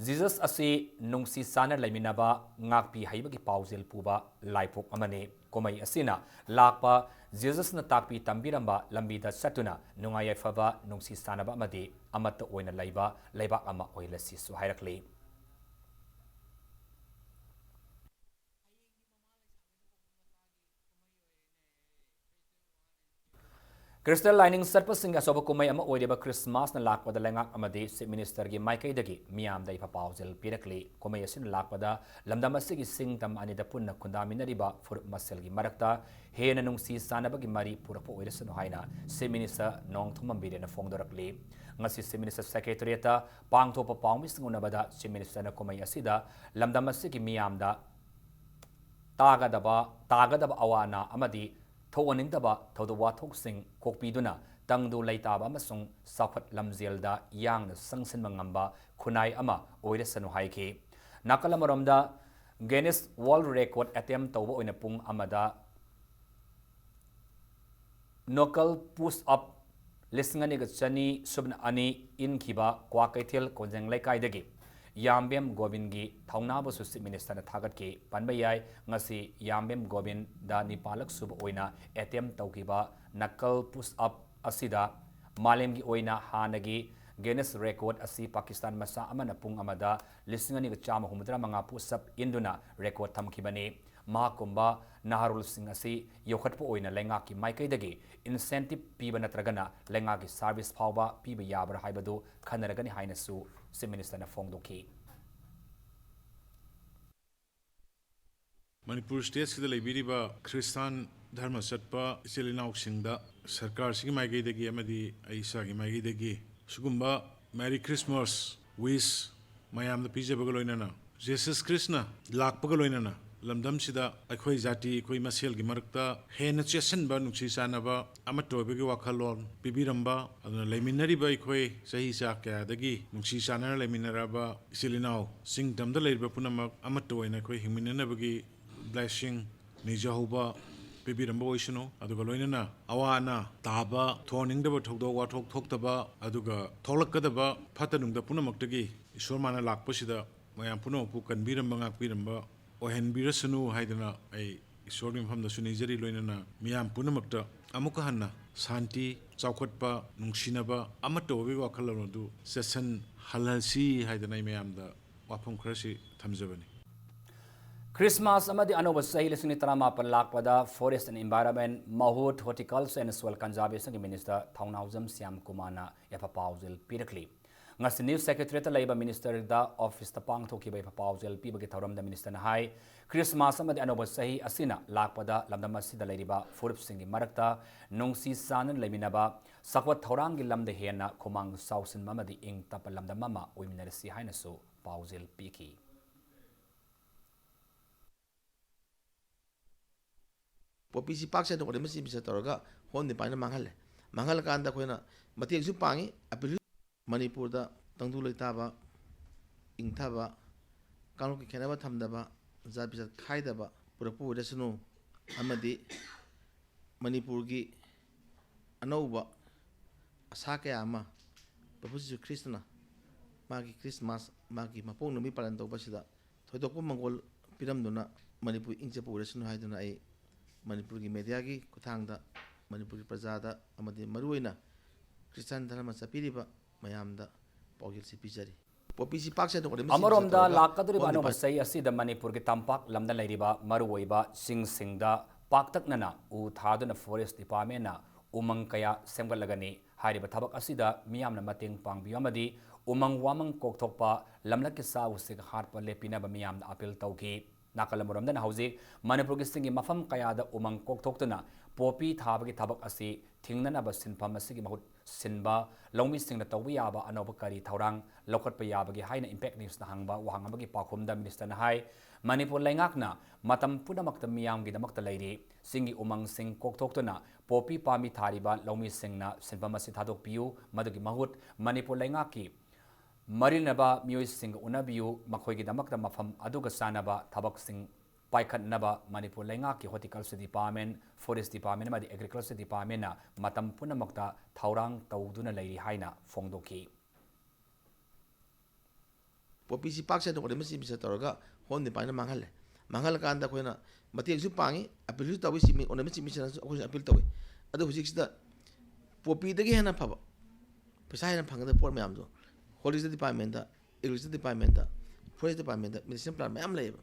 ꯖꯤꯖꯁ ꯑꯁꯤ ꯅꯨꯡꯁꯤ ꯆꯥꯟꯅ ꯂꯩꯃꯤꯟꯅꯕ, ꯉꯥꯛꯄꯤ ꯍꯩꯕꯒꯤ ꯄꯥꯎꯖꯦꯜ ꯄꯨꯕ ꯂꯥꯏꯄꯣꯛ ꯑꯃꯅꯤ꯫ ꯀꯨꯝꯍꯩ ꯑꯁꯤꯅ ꯂꯥꯛꯄ ꯖꯤꯖꯁꯅ ꯇꯥꯛꯄꯤ ꯇꯝꯕꯤꯔꯝꯕ ꯂꯝꯕꯤꯗ ꯆꯠꯇꯨꯅ ꯅꯨꯡꯉꯥꯏ ꯌꯥꯏꯐꯕ, ꯅꯨꯡꯁꯤ ꯆꯥꯟꯅꯕ ꯑꯃꯗꯤ ꯑꯃꯠꯇ ꯑꯣꯏꯅ ꯂꯩꯕ ꯂꯩꯕꯥꯛ ꯑꯃ ꯑꯣꯏꯍꯜꯂꯁꯤꯁꯨ ꯍꯥꯏꯔꯛꯂꯤ꯫ ꯈ꯭ꯔꯤꯁꯇꯤꯌꯥꯟ ꯂꯥꯏꯅꯤꯡ ꯆꯠꯄꯁꯤꯡꯒꯤ ꯑꯆꯧꯕ ꯀꯨꯝꯍꯩ ꯑꯃ ꯑꯣꯏꯔꯤꯕ ꯈ꯭ꯔꯤꯁꯃꯥꯁꯅ ꯂꯥꯛꯄꯗ ꯂꯩꯉꯥꯛ ꯑꯃꯗꯤ ꯆꯤꯐ ꯃꯤꯅꯤꯁꯇꯔꯒꯤ ꯃꯥꯏꯀꯩꯗꯒꯤ ꯃꯤꯌꯥꯝꯗ ꯏꯐ ꯄꯥꯎꯖꯦꯜ ꯄꯤꯔꯛꯂꯤ꯫ ꯀꯨꯝꯍꯩ ꯑꯁꯤꯅ ꯂꯥꯛꯄꯗ ꯂꯝꯗꯝ ꯑꯁꯤꯒꯤ ꯆꯤꯡ ꯇꯝ ꯑꯅꯤꯗ ꯄꯨꯟꯅ ꯈꯨꯟꯗꯥꯃꯤꯟꯅꯔꯤꯕ ꯐꯨꯔꯨꯞ ꯃꯁꯦꯜꯒꯤ ꯃꯔꯛꯇ ꯍꯦꯟꯅ ꯅꯨꯡꯁꯤ ꯆꯥꯟꯅꯕꯒꯤ ꯃꯔꯤ ꯄꯨꯔꯛꯄ ꯑꯣꯏꯔꯁꯅꯨ ꯍꯥꯏꯅ ꯆꯤꯐ ꯃꯤꯅꯤꯁꯇꯔ ꯅꯣꯡꯊꯣꯝꯕꯝ ꯕꯤꯔꯦꯟꯅ ꯐꯣꯡꯗꯣꯔꯛꯂꯤ꯫ ꯉꯁꯤ ꯆꯤꯐ ꯃꯤꯅꯤꯁꯇꯔ ꯁꯦꯀ꯭ꯔꯦꯇꯔꯤꯌꯦꯠꯇ ꯄꯥꯡꯊꯣꯛꯄ ꯄꯥꯎꯃꯤꯁꯤꯡ ꯎꯅꯕꯗ ꯆꯤꯐ ꯃꯤꯅꯤꯁꯇꯔꯅ ꯀꯨꯝꯍꯩ ꯑꯁꯤꯗ ꯂꯝꯗꯝ ꯑꯁꯤꯒꯤ ꯃꯤꯌꯥꯝꯗ ꯇꯥꯒꯗꯕ, ꯇꯥꯒꯗꯕ ꯑꯋꯥ ꯑꯅꯥ ꯑꯃꯗꯤ ꯊꯣꯛꯍꯟꯅꯤꯡꯗꯕ ꯊꯧꯗꯣꯛ ꯋꯥꯊꯣꯛꯁꯤꯡ ꯀꯣꯛꯄꯤꯗꯨꯅ ꯇꯪꯗꯨ ꯂꯩꯇꯥꯕ ꯑꯃꯁꯨꯡ ꯆꯥꯎꯈꯠ ꯂꯝꯖꯦꯜꯗ ꯌꯥꯡꯅ ꯆꯪꯁꯤꯟꯕ ꯉꯝꯕ ꯈꯨꯟꯅꯥꯏ ꯑꯃ ꯑꯣꯏꯔꯁꯅꯨ ꯍꯥꯏꯈꯤ꯫ ꯅꯥꯀꯜ ꯑꯃꯔꯣꯝꯗ, ꯒꯦꯅꯤꯁ ꯋꯥꯔꯜ ꯔꯦꯀꯣꯔꯗ ꯑꯦꯇꯦꯝ ꯇꯧꯕ ꯑꯣꯏꯅ ꯄꯨꯡ ꯑꯃꯗ ꯅꯣꯀꯜ ꯄꯨꯁ ꯑꯞ ꯂꯤꯁꯤꯡ ꯑꯅꯤꯒ ꯆꯅꯤ ꯁꯨꯞꯅ ꯑꯅꯤ ꯏꯟꯈꯤꯕ ꯀ꯭ꯋꯥꯀꯩꯊꯦꯜ ꯀꯣꯟꯖꯦꯡ ꯂꯩꯀꯥꯏꯗꯒꯤ ꯌꯥꯝꯕꯦꯝ ꯒꯣꯕꯤꯟꯒꯤ ꯊꯧꯅꯥꯕꯨꯁꯨ ꯆꯤꯐ ꯃꯤꯅꯤꯁꯇꯔꯅ ꯊꯥꯒꯠꯈꯤ꯫ ꯄꯟꯕ ꯌꯥꯏ, ꯉꯁꯤ ꯌꯥꯝꯕꯦꯝ ꯒꯣꯕꯤꯟꯗ ꯅꯤꯄꯥꯜꯂꯛ ꯁꯨꯕ ꯑꯣꯏꯅ ꯑꯦꯇꯦꯝ ꯇꯧꯈꯤꯕ ꯅꯀꯜ ꯄꯨꯁ ꯑꯞ ꯑꯁꯤꯗ ꯃꯥꯂꯦꯝꯒꯤ ꯑꯣꯏꯅ ꯍꯥꯟꯅꯒꯤ ꯒꯤꯅꯤꯁ ꯔꯦꯀꯣꯔꯗ ꯑꯁꯤ ꯄꯥꯀꯤꯁꯇꯥꯟ ꯃꯆꯥ ꯑꯃꯅ ꯄꯨꯡ ꯑꯃꯗ ꯂꯤꯁꯤꯡ ꯑꯅꯤꯒ ꯆꯥꯝꯃ ꯍꯨꯝꯐꯨꯇꯔꯥ ꯃꯉꯥ push-up ꯏꯟꯗꯨꯅ ꯔꯦꯀꯣꯔꯗ ꯊꯝꯈꯤꯕꯅꯤ꯫ ꯃꯍꯥꯛꯀꯨꯝꯕ ꯅꯍꯥꯔꯣꯜꯁꯤꯡ ꯑꯁꯤ ꯌꯣꯛꯈꯠꯄ ꯑꯣꯏꯅ ꯂꯩꯉꯥꯛꯀꯤ ꯃꯥꯏꯀꯩꯗꯒꯤ incentive ꯄꯤꯕ ꯅꯠꯇ꯭ꯔꯒꯅ ꯂꯩꯉꯥꯛꯀꯤ service ꯐꯥꯎꯕ ꯄꯤꯕ ꯌꯥꯕ꯭ꯔꯥ ꯍꯥꯏꯕꯗꯨ ꯈꯟꯅꯔꯒꯅꯤ ꯍꯥꯏꯅꯁꯨ Chief Minister-ꯅ ꯐꯣꯡꯗꯣꯛꯈꯤ꯫ ꯃꯅꯤꯄꯨꯔ state-ꯁꯤꯗ ꯂꯩꯕꯤꯔꯤꯕ ꯈ꯭ꯔꯤꯁꯇꯥꯟ ꯙꯔꯃ ꯆꯠꯄ ꯏꯆꯤꯜ ꯏꯅꯥꯎꯁꯤꯡꯗ ꯁꯔꯀꯥꯔꯁꯤꯒꯤ ꯃꯥꯏꯀꯩꯗꯒꯤ ꯑꯃꯗꯤ ꯑꯩ ꯏꯁꯥꯒꯤ ꯃꯥꯏꯀꯩꯗꯒꯤ ꯁꯤꯒꯨꯝꯕ Merry Christmas wish ꯃꯌꯥꯝꯗ ꯄꯤꯖꯕꯒ ꯂꯣꯏꯅꯅ, ꯖꯤꯁꯁ ꯈ꯭ꯔꯤꯁꯅ ꯂꯥꯛꯄꯒ ꯂꯣꯏꯅꯅ ꯂꯝꯗꯝꯁꯤꯗ ꯑꯩꯈꯣꯏ ꯖꯥꯇꯤ, ꯑꯩꯈꯣꯏ ꯃꯁꯦꯜꯒꯤ ꯃꯔꯛꯇ ꯍꯦꯟꯅ ꯆꯦꯠꯁꯤꯟꯕ, ꯅꯨꯡꯁꯤ ꯆꯥꯟꯅꯕ, ꯑꯃꯠꯇ ꯑꯣꯏꯕꯒꯤ ꯋꯥꯈꯜꯂꯣꯟ ꯄꯤꯕꯤꯔꯝꯕ, ꯑꯗꯨꯅ ꯂꯩꯃꯤꯟꯅꯔꯤꯕ ꯑꯩꯈꯣꯏ ꯆꯍꯤ ꯆꯥ ꯀꯌꯥꯗꯒꯤ ꯅꯨꯡꯁꯤ ꯆꯥꯟꯅꯅ ꯂꯩꯃꯤꯟꯅꯔꯕ ꯏꯆꯤꯜ ꯏꯅꯥꯎ ꯆꯤꯡ ꯇꯝꯗ ꯂꯩꯔꯤꯕ ꯄꯨꯝꯅꯃꯛ ꯑꯃꯠꯇ ꯑꯣꯏꯅ ꯑꯩꯈꯣꯏ ꯍꯤꯡꯃꯤꯟꯅꯅꯕꯒꯤ blessing ꯅꯤꯖꯍꯧꯕ ꯄꯤꯕꯤꯔꯝꯕ ꯑꯣꯏꯁꯅꯨ꯫ ꯑꯗꯨꯒ ꯂꯣꯏꯅꯅ ꯑꯋꯥ ꯑꯅꯥ ꯇꯥꯕ, ꯊꯣꯛꯍꯟꯅꯤꯡꯗꯕ ꯊꯧꯗꯣꯛ ꯋꯥꯊꯣꯛ ꯊꯣꯛꯇꯕ, ꯑꯗꯨꯒ ꯊꯣꯛꯂꯛꯀꯗꯕ ꯐꯠꯇ ꯅꯨꯡꯗ ꯄꯨꯝꯅꯃꯛꯇꯒꯤ ꯏꯁꯣꯔ ꯃꯥꯅ ꯂꯥꯛꯄꯁꯤꯗ ꯃꯌꯥꯝ ꯄꯨꯝꯅꯃꯛꯄꯨ ꯀꯟꯕꯤꯔꯝꯕ, ꯉꯥꯛꯄꯤꯔꯝꯕ ꯑꯣꯏꯍꯟꯕꯤꯔꯁꯅꯨ ꯍꯥꯏꯗꯅ ꯑꯩ ꯏꯁꯣꯔꯒꯤ ꯃꯐꯝꯗꯁꯨ ꯅꯤꯖꯔꯤ꯫ ꯂꯣꯏꯅꯅ ꯃꯤꯌꯥꯝ ꯄꯨꯝꯅꯃꯛꯇ ꯑꯃꯨꯛꯀ ꯍꯟꯅ ꯁꯥꯟꯇꯤ, ꯆꯥꯎꯈꯠꯄ, ꯅꯨꯡꯁꯤꯅꯕ, ꯑꯃꯠꯇ ꯑꯣꯏꯕꯒꯤ ꯋꯥꯈꯜꯂꯣꯟ ꯑꯗꯨ ꯆꯦꯠꯁꯤꯟꯍꯜꯂꯁꯤ ꯍꯥꯏꯗꯅ ꯑꯩ ꯃꯌꯥꯝꯗ ꯋꯥꯐꯝ ꯈꯔꯁꯤ ꯊꯝꯖꯕꯅꯤ꯫ ꯈ꯭ꯔꯤꯁꯃꯥꯁ ꯑꯃꯗꯤ ꯑꯅꯧꯕ ꯆꯍꯤ ꯂꯤꯁꯤꯡ ꯑꯅꯤ ꯇꯔꯥꯃꯥꯄꯟ ꯂꯥꯛꯄꯗ Forest and Environment, ꯃꯍꯨꯠ, Horticulture and Soil Conservation-ꯒꯤ Minister ꯊꯧꯅꯥꯎꯖꯝ ꯁ꯭ꯌꯥꯝ ꯀꯨꯃꯥꯔꯅ ꯌꯥꯏꯐ ꯄꯥꯎꯖꯦꯜ ꯄꯤꯔꯛꯂꯤ꯫ ꯉꯁꯤ New Secretariat-ꯇ ꯂꯩꯕ Minister-ꯗ office-ꯇ ꯄꯥꯡꯊꯣꯛꯈꯤꯕ ꯌꯥꯏꯐ ꯄꯥꯎꯖꯦꯜ ꯄꯤꯕꯒꯤ ꯊꯧꯔꯝꯗ Minister-ꯅ ꯍꯥꯏ, ꯈ꯭ꯔꯤꯁꯃꯥꯁ ꯑꯃꯗꯤ ꯑꯅꯧꯕ ꯆꯍꯤ ꯑꯁꯤꯅ ꯂꯥꯛꯄꯗ ꯂꯝꯗꯝ ꯑꯁꯤꯗ ꯂꯩꯔꯤꯕ ꯐꯨꯔꯨꯞꯁꯤꯡꯒꯤ ꯃꯔꯛꯇ ꯅꯨꯡꯁꯤ ꯆꯥꯟꯅꯅ ꯂꯩꯃꯤꯟꯅꯕ, ꯆꯥꯎꯈꯠ ꯊꯧꯔꯥꯡꯒꯤ ꯂꯝꯗ ꯍꯦꯟꯅ ꯈꯨꯃꯥꯡ ꯆꯥꯎꯁꯤꯟꯕ ꯑꯃꯗꯤ ꯏꯪ ꯇꯞꯄ ꯂꯝꯗꯝ ꯑꯃ ꯑꯣꯏꯃꯤꯟꯅꯔꯁꯤ ꯍꯥꯏꯅꯁꯨ ꯄꯥꯎꯖꯦꯜ ꯄꯤꯈꯤ꯫ ꯄꯣꯄꯤꯁꯤ ꯄꯥꯛ ꯆꯥꯏꯊꯣꯛꯈ꯭ꯔꯦ, ꯃꯁꯤ ꯃꯤꯁ ꯇꯧꯔꯒ ꯍꯣꯝ ꯗꯤꯄꯥꯔꯠꯃꯦꯟꯅ ꯃꯥꯡꯍꯜꯂꯦ꯫ ꯃꯥꯡꯍꯜꯂꯀꯥꯟꯗ ꯑꯩꯈꯣꯏꯅ ꯃꯇꯦꯡꯁꯨ ꯄꯥꯡꯉꯤ, ꯑꯄꯤꯜꯁꯨ꯫ ꯃꯅꯤꯄꯨꯔꯗ ꯇꯪꯗꯨ ꯂꯩꯇꯥꯕ, ꯏꯪꯊꯕ, ꯀꯥꯡꯂꯨꯞꯀꯤ ꯈꯦꯠꯅꯕ ꯊꯝꯗꯕ, ꯖꯥꯠ ꯕꯤꯖꯥꯠ ꯈꯥꯏꯗꯕ ꯄꯨꯔꯛꯄ ꯑꯣꯏꯔꯁꯅꯨ, ꯑꯃꯗꯤ ꯃꯅꯤꯄꯨꯔꯒꯤ ꯑꯅꯧꯕ ꯑꯁꯥ ꯀꯌꯥ ꯑꯃ ꯄ꯭ꯔꯚꯨ ꯖꯤꯁꯨ ꯈ꯭ꯔꯤꯁꯇꯅ ꯃꯥꯒꯤ ꯈ꯭ꯔꯤꯁꯃꯥꯁ, ꯃꯥꯒꯤ ꯃꯄꯣꯛ ꯅꯨꯃꯤꯠ ꯄꯥꯂꯟ ꯇꯧꯕꯁꯤꯗ ꯊꯣꯏꯗꯣꯛꯄ ꯃꯪꯒꯣꯜ ꯄꯤꯔꯝꯗꯨꯅ ꯃꯅꯤꯄꯨꯔ ꯏꯪ ꯆꯠꯄ ꯑꯣꯏꯔꯁꯅꯨ ꯍꯥꯏꯗꯨꯅ ꯑꯩ ꯃꯅꯤꯄꯨꯔꯒꯤ ꯃꯦꯗꯤꯌꯥꯒꯤ ꯈꯨꯠꯊꯥꯡꯗ ꯃꯅꯤꯄꯨꯔꯒꯤ ꯄ꯭ꯔꯖꯥꯗ ꯑꯃꯗꯤ ꯃꯔꯨꯑꯣꯏꯅ ꯈ꯭ꯔꯤꯁꯇꯥꯟ ꯙꯔꯃ ꯆꯠꯄꯤꯔꯤꯕ ꯃꯌꯥꯝꯗ ꯄꯥꯎꯖꯦꯜꯁꯤ ꯄꯤꯖꯔꯤ꯫ ꯄꯣꯄꯤꯁꯤ ꯄꯥꯛ ꯁꯟꯅ ꯑꯣꯔꯦꯝꯕ ꯆꯤꯡꯕꯤꯁꯦ ꯑꯃꯔꯣꯝꯗ ꯇꯧꯔꯒ ꯂꯥꯛꯀꯗꯧꯔꯤꯕ ꯍꯣꯝ ꯑꯅꯧꯕ ꯗꯤꯄꯥꯔꯠ- ꯆꯍꯤ ꯑꯁꯤꯗ ꯃꯅꯤꯄꯨꯔꯒꯤ ꯇꯝꯄꯥꯛ ꯂꯝꯗ ꯂꯩꯔꯤꯕ ꯃꯔꯨꯑꯣꯏꯕ ꯆꯤꯡꯁꯤꯡꯗ ꯄꯥꯛꯇꯛꯅꯅ ꯎ ꯊꯥꯗꯨꯅ ꯐꯣꯔꯦꯁ ꯗꯤꯄꯥꯔꯠꯃꯦꯟꯅ ꯎꯃꯪ ꯀꯌꯥ ꯁꯦꯝꯒꯠꯂꯒꯅꯤ꯫ ꯍꯥꯏꯔꯤꯕ ꯊꯕꯛ ꯑꯁꯤꯗ ꯃꯤꯌꯥꯝꯅ ꯃꯇꯦꯡ ꯄꯥꯡꯕꯤꯌꯨ ꯑꯃꯗꯤ ꯎꯃꯪ ꯋꯥꯃꯪ ꯀꯣꯛꯊꯣꯛꯄ, ꯂꯝꯂꯛꯀꯤ ꯁꯥ ꯎꯆꯦꯛ ꯍꯥꯠꯄ ꯂꯦꯞꯄꯤꯅꯕ ꯃꯤꯌꯥꯝꯅ ꯑꯄꯤꯜ ꯇꯧꯈꯤ꯫ ꯅꯥꯀꯜ ꯑꯃꯔꯣꯝꯗꯅ ꯍꯧꯖꯤꯛ ꯃꯅꯤꯄꯨꯔꯒꯤ ꯆꯤꯡꯒꯤ ꯃꯐꯝ ꯀꯌꯥꯗ ꯎꯃꯪ ꯀꯣꯛꯊꯣꯛꯇꯨꯅ ꯄꯣꯄꯤ ꯊꯥꯕꯒꯤ ꯊꯕꯛ ꯑꯁꯤ ꯊꯤꯡꯅꯅꯕ ꯁꯤꯟꯐꯝ ꯑꯁꯤꯒꯤ ꯃꯍꯨꯠ ꯁꯤꯟꯕ ꯂꯧꯃꯤꯁꯤꯡꯅ ꯇꯧꯕ ꯌꯥꯕ ꯑꯅꯧꯕ ꯀꯔꯤ ꯊꯧꯔꯥꯡ ꯂꯧꯈꯠꯄ ꯌꯥꯕꯒꯦ ꯍꯥꯏꯅ ꯏꯝꯄꯦꯛ ꯅ꯭ꯌꯨꯁꯅ ꯍꯪꯕ ꯋꯥꯍꯪ ꯑꯃꯒꯤ ꯄꯥꯎꯈꯨꯝꯗ ꯃꯤꯅꯤꯁꯇꯔꯅ ꯍꯥꯏ, ꯃꯅꯤꯄꯨꯔ ꯂꯩꯉꯥꯛꯅ ꯃꯇꯝ ꯄꯨꯝꯅꯃꯛꯇ ꯃꯤꯌꯥꯝꯒꯤꯗꯃꯛꯇ ꯂꯩꯔꯤ꯫ ꯆꯤꯡꯒꯤ ꯎꯃꯪꯁꯤꯡ ꯀꯣꯛꯊꯣꯛꯇꯨꯅ ꯄꯣꯄꯤ ꯄꯥꯝꯕꯤ ꯊꯥꯔꯤꯕ ꯂꯧꯃꯤꯁꯤꯡꯅ ꯁꯤꯟꯐꯝ ꯑꯁꯤ ꯊꯥꯗꯣꯛꯄꯤꯌꯨ꯫ ꯃꯗꯨꯒꯤ ꯃꯍꯨꯠ ꯃꯅꯤꯄꯨꯔ ꯂꯩꯉꯥꯛꯀꯤ ꯃꯔꯤ ꯂꯩꯅꯕ ꯃꯤꯑꯣꯏꯁꯤꯡꯒ ꯎꯅꯕꯤꯌꯨ, ꯃꯈꯣꯏꯒꯤꯗꯃꯛꯇ ꯃꯐꯝ ꯑꯗꯨꯒ ꯆꯥꯟꯅꯕ ꯊꯕꯛꯁꯤꯡ ꯄꯥꯏꯈꯠꯅꯕ ꯃꯅꯤꯄꯨꯔ ꯂꯩꯉꯥꯛꯀꯤ ꯍꯣꯔꯇꯤꯀꯜꯆꯔ ꯗꯤꯄꯥꯔꯠꯃꯦꯟ, ꯐꯣꯔꯦꯁ ꯗꯤꯄꯥꯔꯠꯃꯦꯟ ꯑꯃꯗꯤ ꯑꯦꯒ꯭ꯔꯤꯀꯜꯆꯔ ꯗꯤꯄꯥꯔꯠꯃꯦꯟꯅ ꯃꯇꯝ ꯄꯨꯝꯅꯃꯛꯇ ꯊꯧꯔꯥꯡ ꯇꯧꯗꯨꯅ ꯂꯩꯔꯤ ꯍꯥꯏꯅ ꯐꯣꯡꯗꯣꯛꯈꯤ꯫ ꯄꯣꯄꯤꯁꯤ ꯄꯥꯛ ꯁꯟꯅ ꯑꯣꯔꯦꯝꯕ ꯆꯤꯡꯕꯤꯁꯦ ꯇꯧꯔꯒ ꯍꯣꯝ ꯗꯤꯄꯥꯔꯠꯃꯦꯟꯅ ꯃꯥꯡꯍꯜꯂꯦ꯫ ꯃꯥꯡꯍꯜꯂꯀꯥꯟꯗ ꯑꯩꯈꯣꯏꯅ ꯃꯇꯦꯡꯁꯨ ꯄꯥꯡꯉꯤ, ꯑꯄꯤꯜꯁꯨ ꯇꯧꯏ, ꯆꯤꯡꯃꯤ ꯑꯣꯔꯦꯝꯕ ꯆꯤꯡꯕꯤꯁꯤꯅꯁꯨ ꯑꯩꯈꯣꯏꯁꯨ ꯑꯄꯤꯜ ꯇꯧꯏ꯫ ꯑꯗꯨ ꯍꯧꯖꯤꯛꯁꯤꯗ ꯄꯣꯄꯤꯗꯒꯤ ꯍꯦꯟꯅ ꯐꯕ, ꯄꯩꯁꯥ ꯍꯦꯟꯅ ꯐꯪꯒꯗꯕ ꯄꯣꯠ ꯃꯌꯥꯝꯗꯣ ꯍꯣꯔꯇꯤꯀꯜꯆꯔ ꯗꯤꯄꯥꯔꯠꯃꯦꯟꯗ, ꯑꯦꯒ꯭ꯔꯤꯀꯜꯆꯔ ꯗꯤꯄꯥꯔꯠꯃꯦꯟꯗ, ꯐꯣꯔꯦꯁ ꯗꯤꯄꯥꯔꯠꯃꯦꯟꯗ ꯃꯦꯗꯤꯁꯤꯟ ꯄ꯭ꯂꯥꯟ ꯃꯌꯥꯝ ꯂꯩꯌꯦꯕ꯫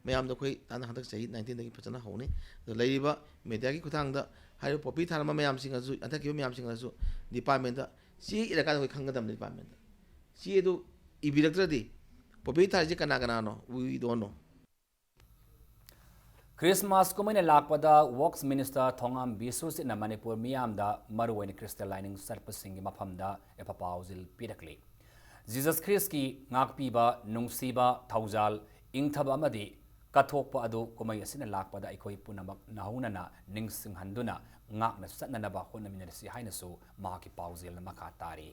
ꯃꯌꯥꯝꯗꯣ ꯑꯩꯈꯣꯏ ꯇꯥꯟꯅ ꯍꯟꯗꯛ ꯆꯍꯤ ꯅꯥꯏꯟꯇꯤꯟꯗꯒꯤ ꯐꯖꯅ ꯍꯧꯅꯤ꯫ ꯑꯗꯣ ꯂꯩꯔꯤꯕ ꯃꯦꯗꯤꯌꯥꯒꯤ ꯈꯨꯠꯊꯥꯡꯗ ꯍꯥꯏꯔꯤꯕ ꯄꯣꯄꯤ ꯊꯥꯔꯝꯕ ꯃꯌꯥꯝꯁꯤꯡ ꯑꯗꯨ, ꯍꯟꯗꯛꯀꯤ ꯃꯌꯥꯝꯁꯤꯡ ꯑꯗꯨꯁꯨ ꯗꯤꯄꯥꯔꯠꯃꯦꯟꯗ ꯆꯦ ꯏꯔꯀꯥꯟꯗ ꯑꯩꯈꯣꯏ ꯈꯪꯒꯗꯕꯅꯤ ꯗꯤꯄꯥꯔꯠꯃꯦꯟꯗ꯫ ꯆꯦ ꯑꯗꯨ ꯏꯕꯤꯔꯛꯇ꯭ꯔꯗꯤ ꯄꯣꯄꯤ ꯊꯥꯔꯤꯁꯦ ꯀꯅꯥ ꯀꯅꯥꯅꯣ? We don't know. ꯈ꯭ꯔꯤꯁꯃꯥꯁ ꯀꯨꯝꯍꯩꯅ ꯂꯥꯛꯄꯗ ꯋꯔꯛꯁ ꯃꯤꯅꯤꯁꯇꯔ ꯊꯣꯉꯥꯝ ꯕꯤꯁ꯭ꯋꯖꯤꯠꯅ ꯃꯅꯤꯄꯨꯔ ꯃꯤꯌꯥꯝꯗ ꯃꯔꯨꯑꯣꯏꯅ ꯈ꯭ꯔꯤꯁꯇ ꯂꯥꯏꯅꯤꯡ ꯆꯠꯄꯁꯤꯡꯒꯤ ꯃꯐꯝꯗ ꯌꯥꯏꯐ ꯄꯥꯎꯖꯦꯜ ꯄꯤꯔꯛꯂꯤ꯫ ꯖꯤꯖꯁ ꯈ꯭ꯔꯤꯁꯀꯤ ꯉꯥꯛꯄꯤꯕ, ꯅꯨꯡꯁꯤꯕ, ꯊꯧꯖꯥꯜ, ꯏꯪꯊꯕ ꯑꯃꯗꯤ ꯀꯠꯊꯣꯛꯄ ꯑꯗꯨ ꯀꯨꯝꯍꯩ ꯑꯁꯤꯅ ꯂꯥꯛꯄꯗ ꯑꯩꯈꯣꯏ ꯄꯨꯝꯅꯃꯛ ꯅꯧꯍꯧꯅꯅ ꯅꯤꯡꯁꯤꯡꯍꯟꯗꯨꯅ ꯉꯥꯛꯅ ꯆꯠꯅꯅꯕ ꯍꯣꯠꯅꯃꯤꯟꯅꯔꯁꯤ ꯍꯥꯏꯅꯁꯨ ꯃꯍꯥꯛꯀꯤ ꯄꯥꯎꯖꯦꯜꯅ ꯃꯈꯥ ꯇꯥꯔꯤ꯫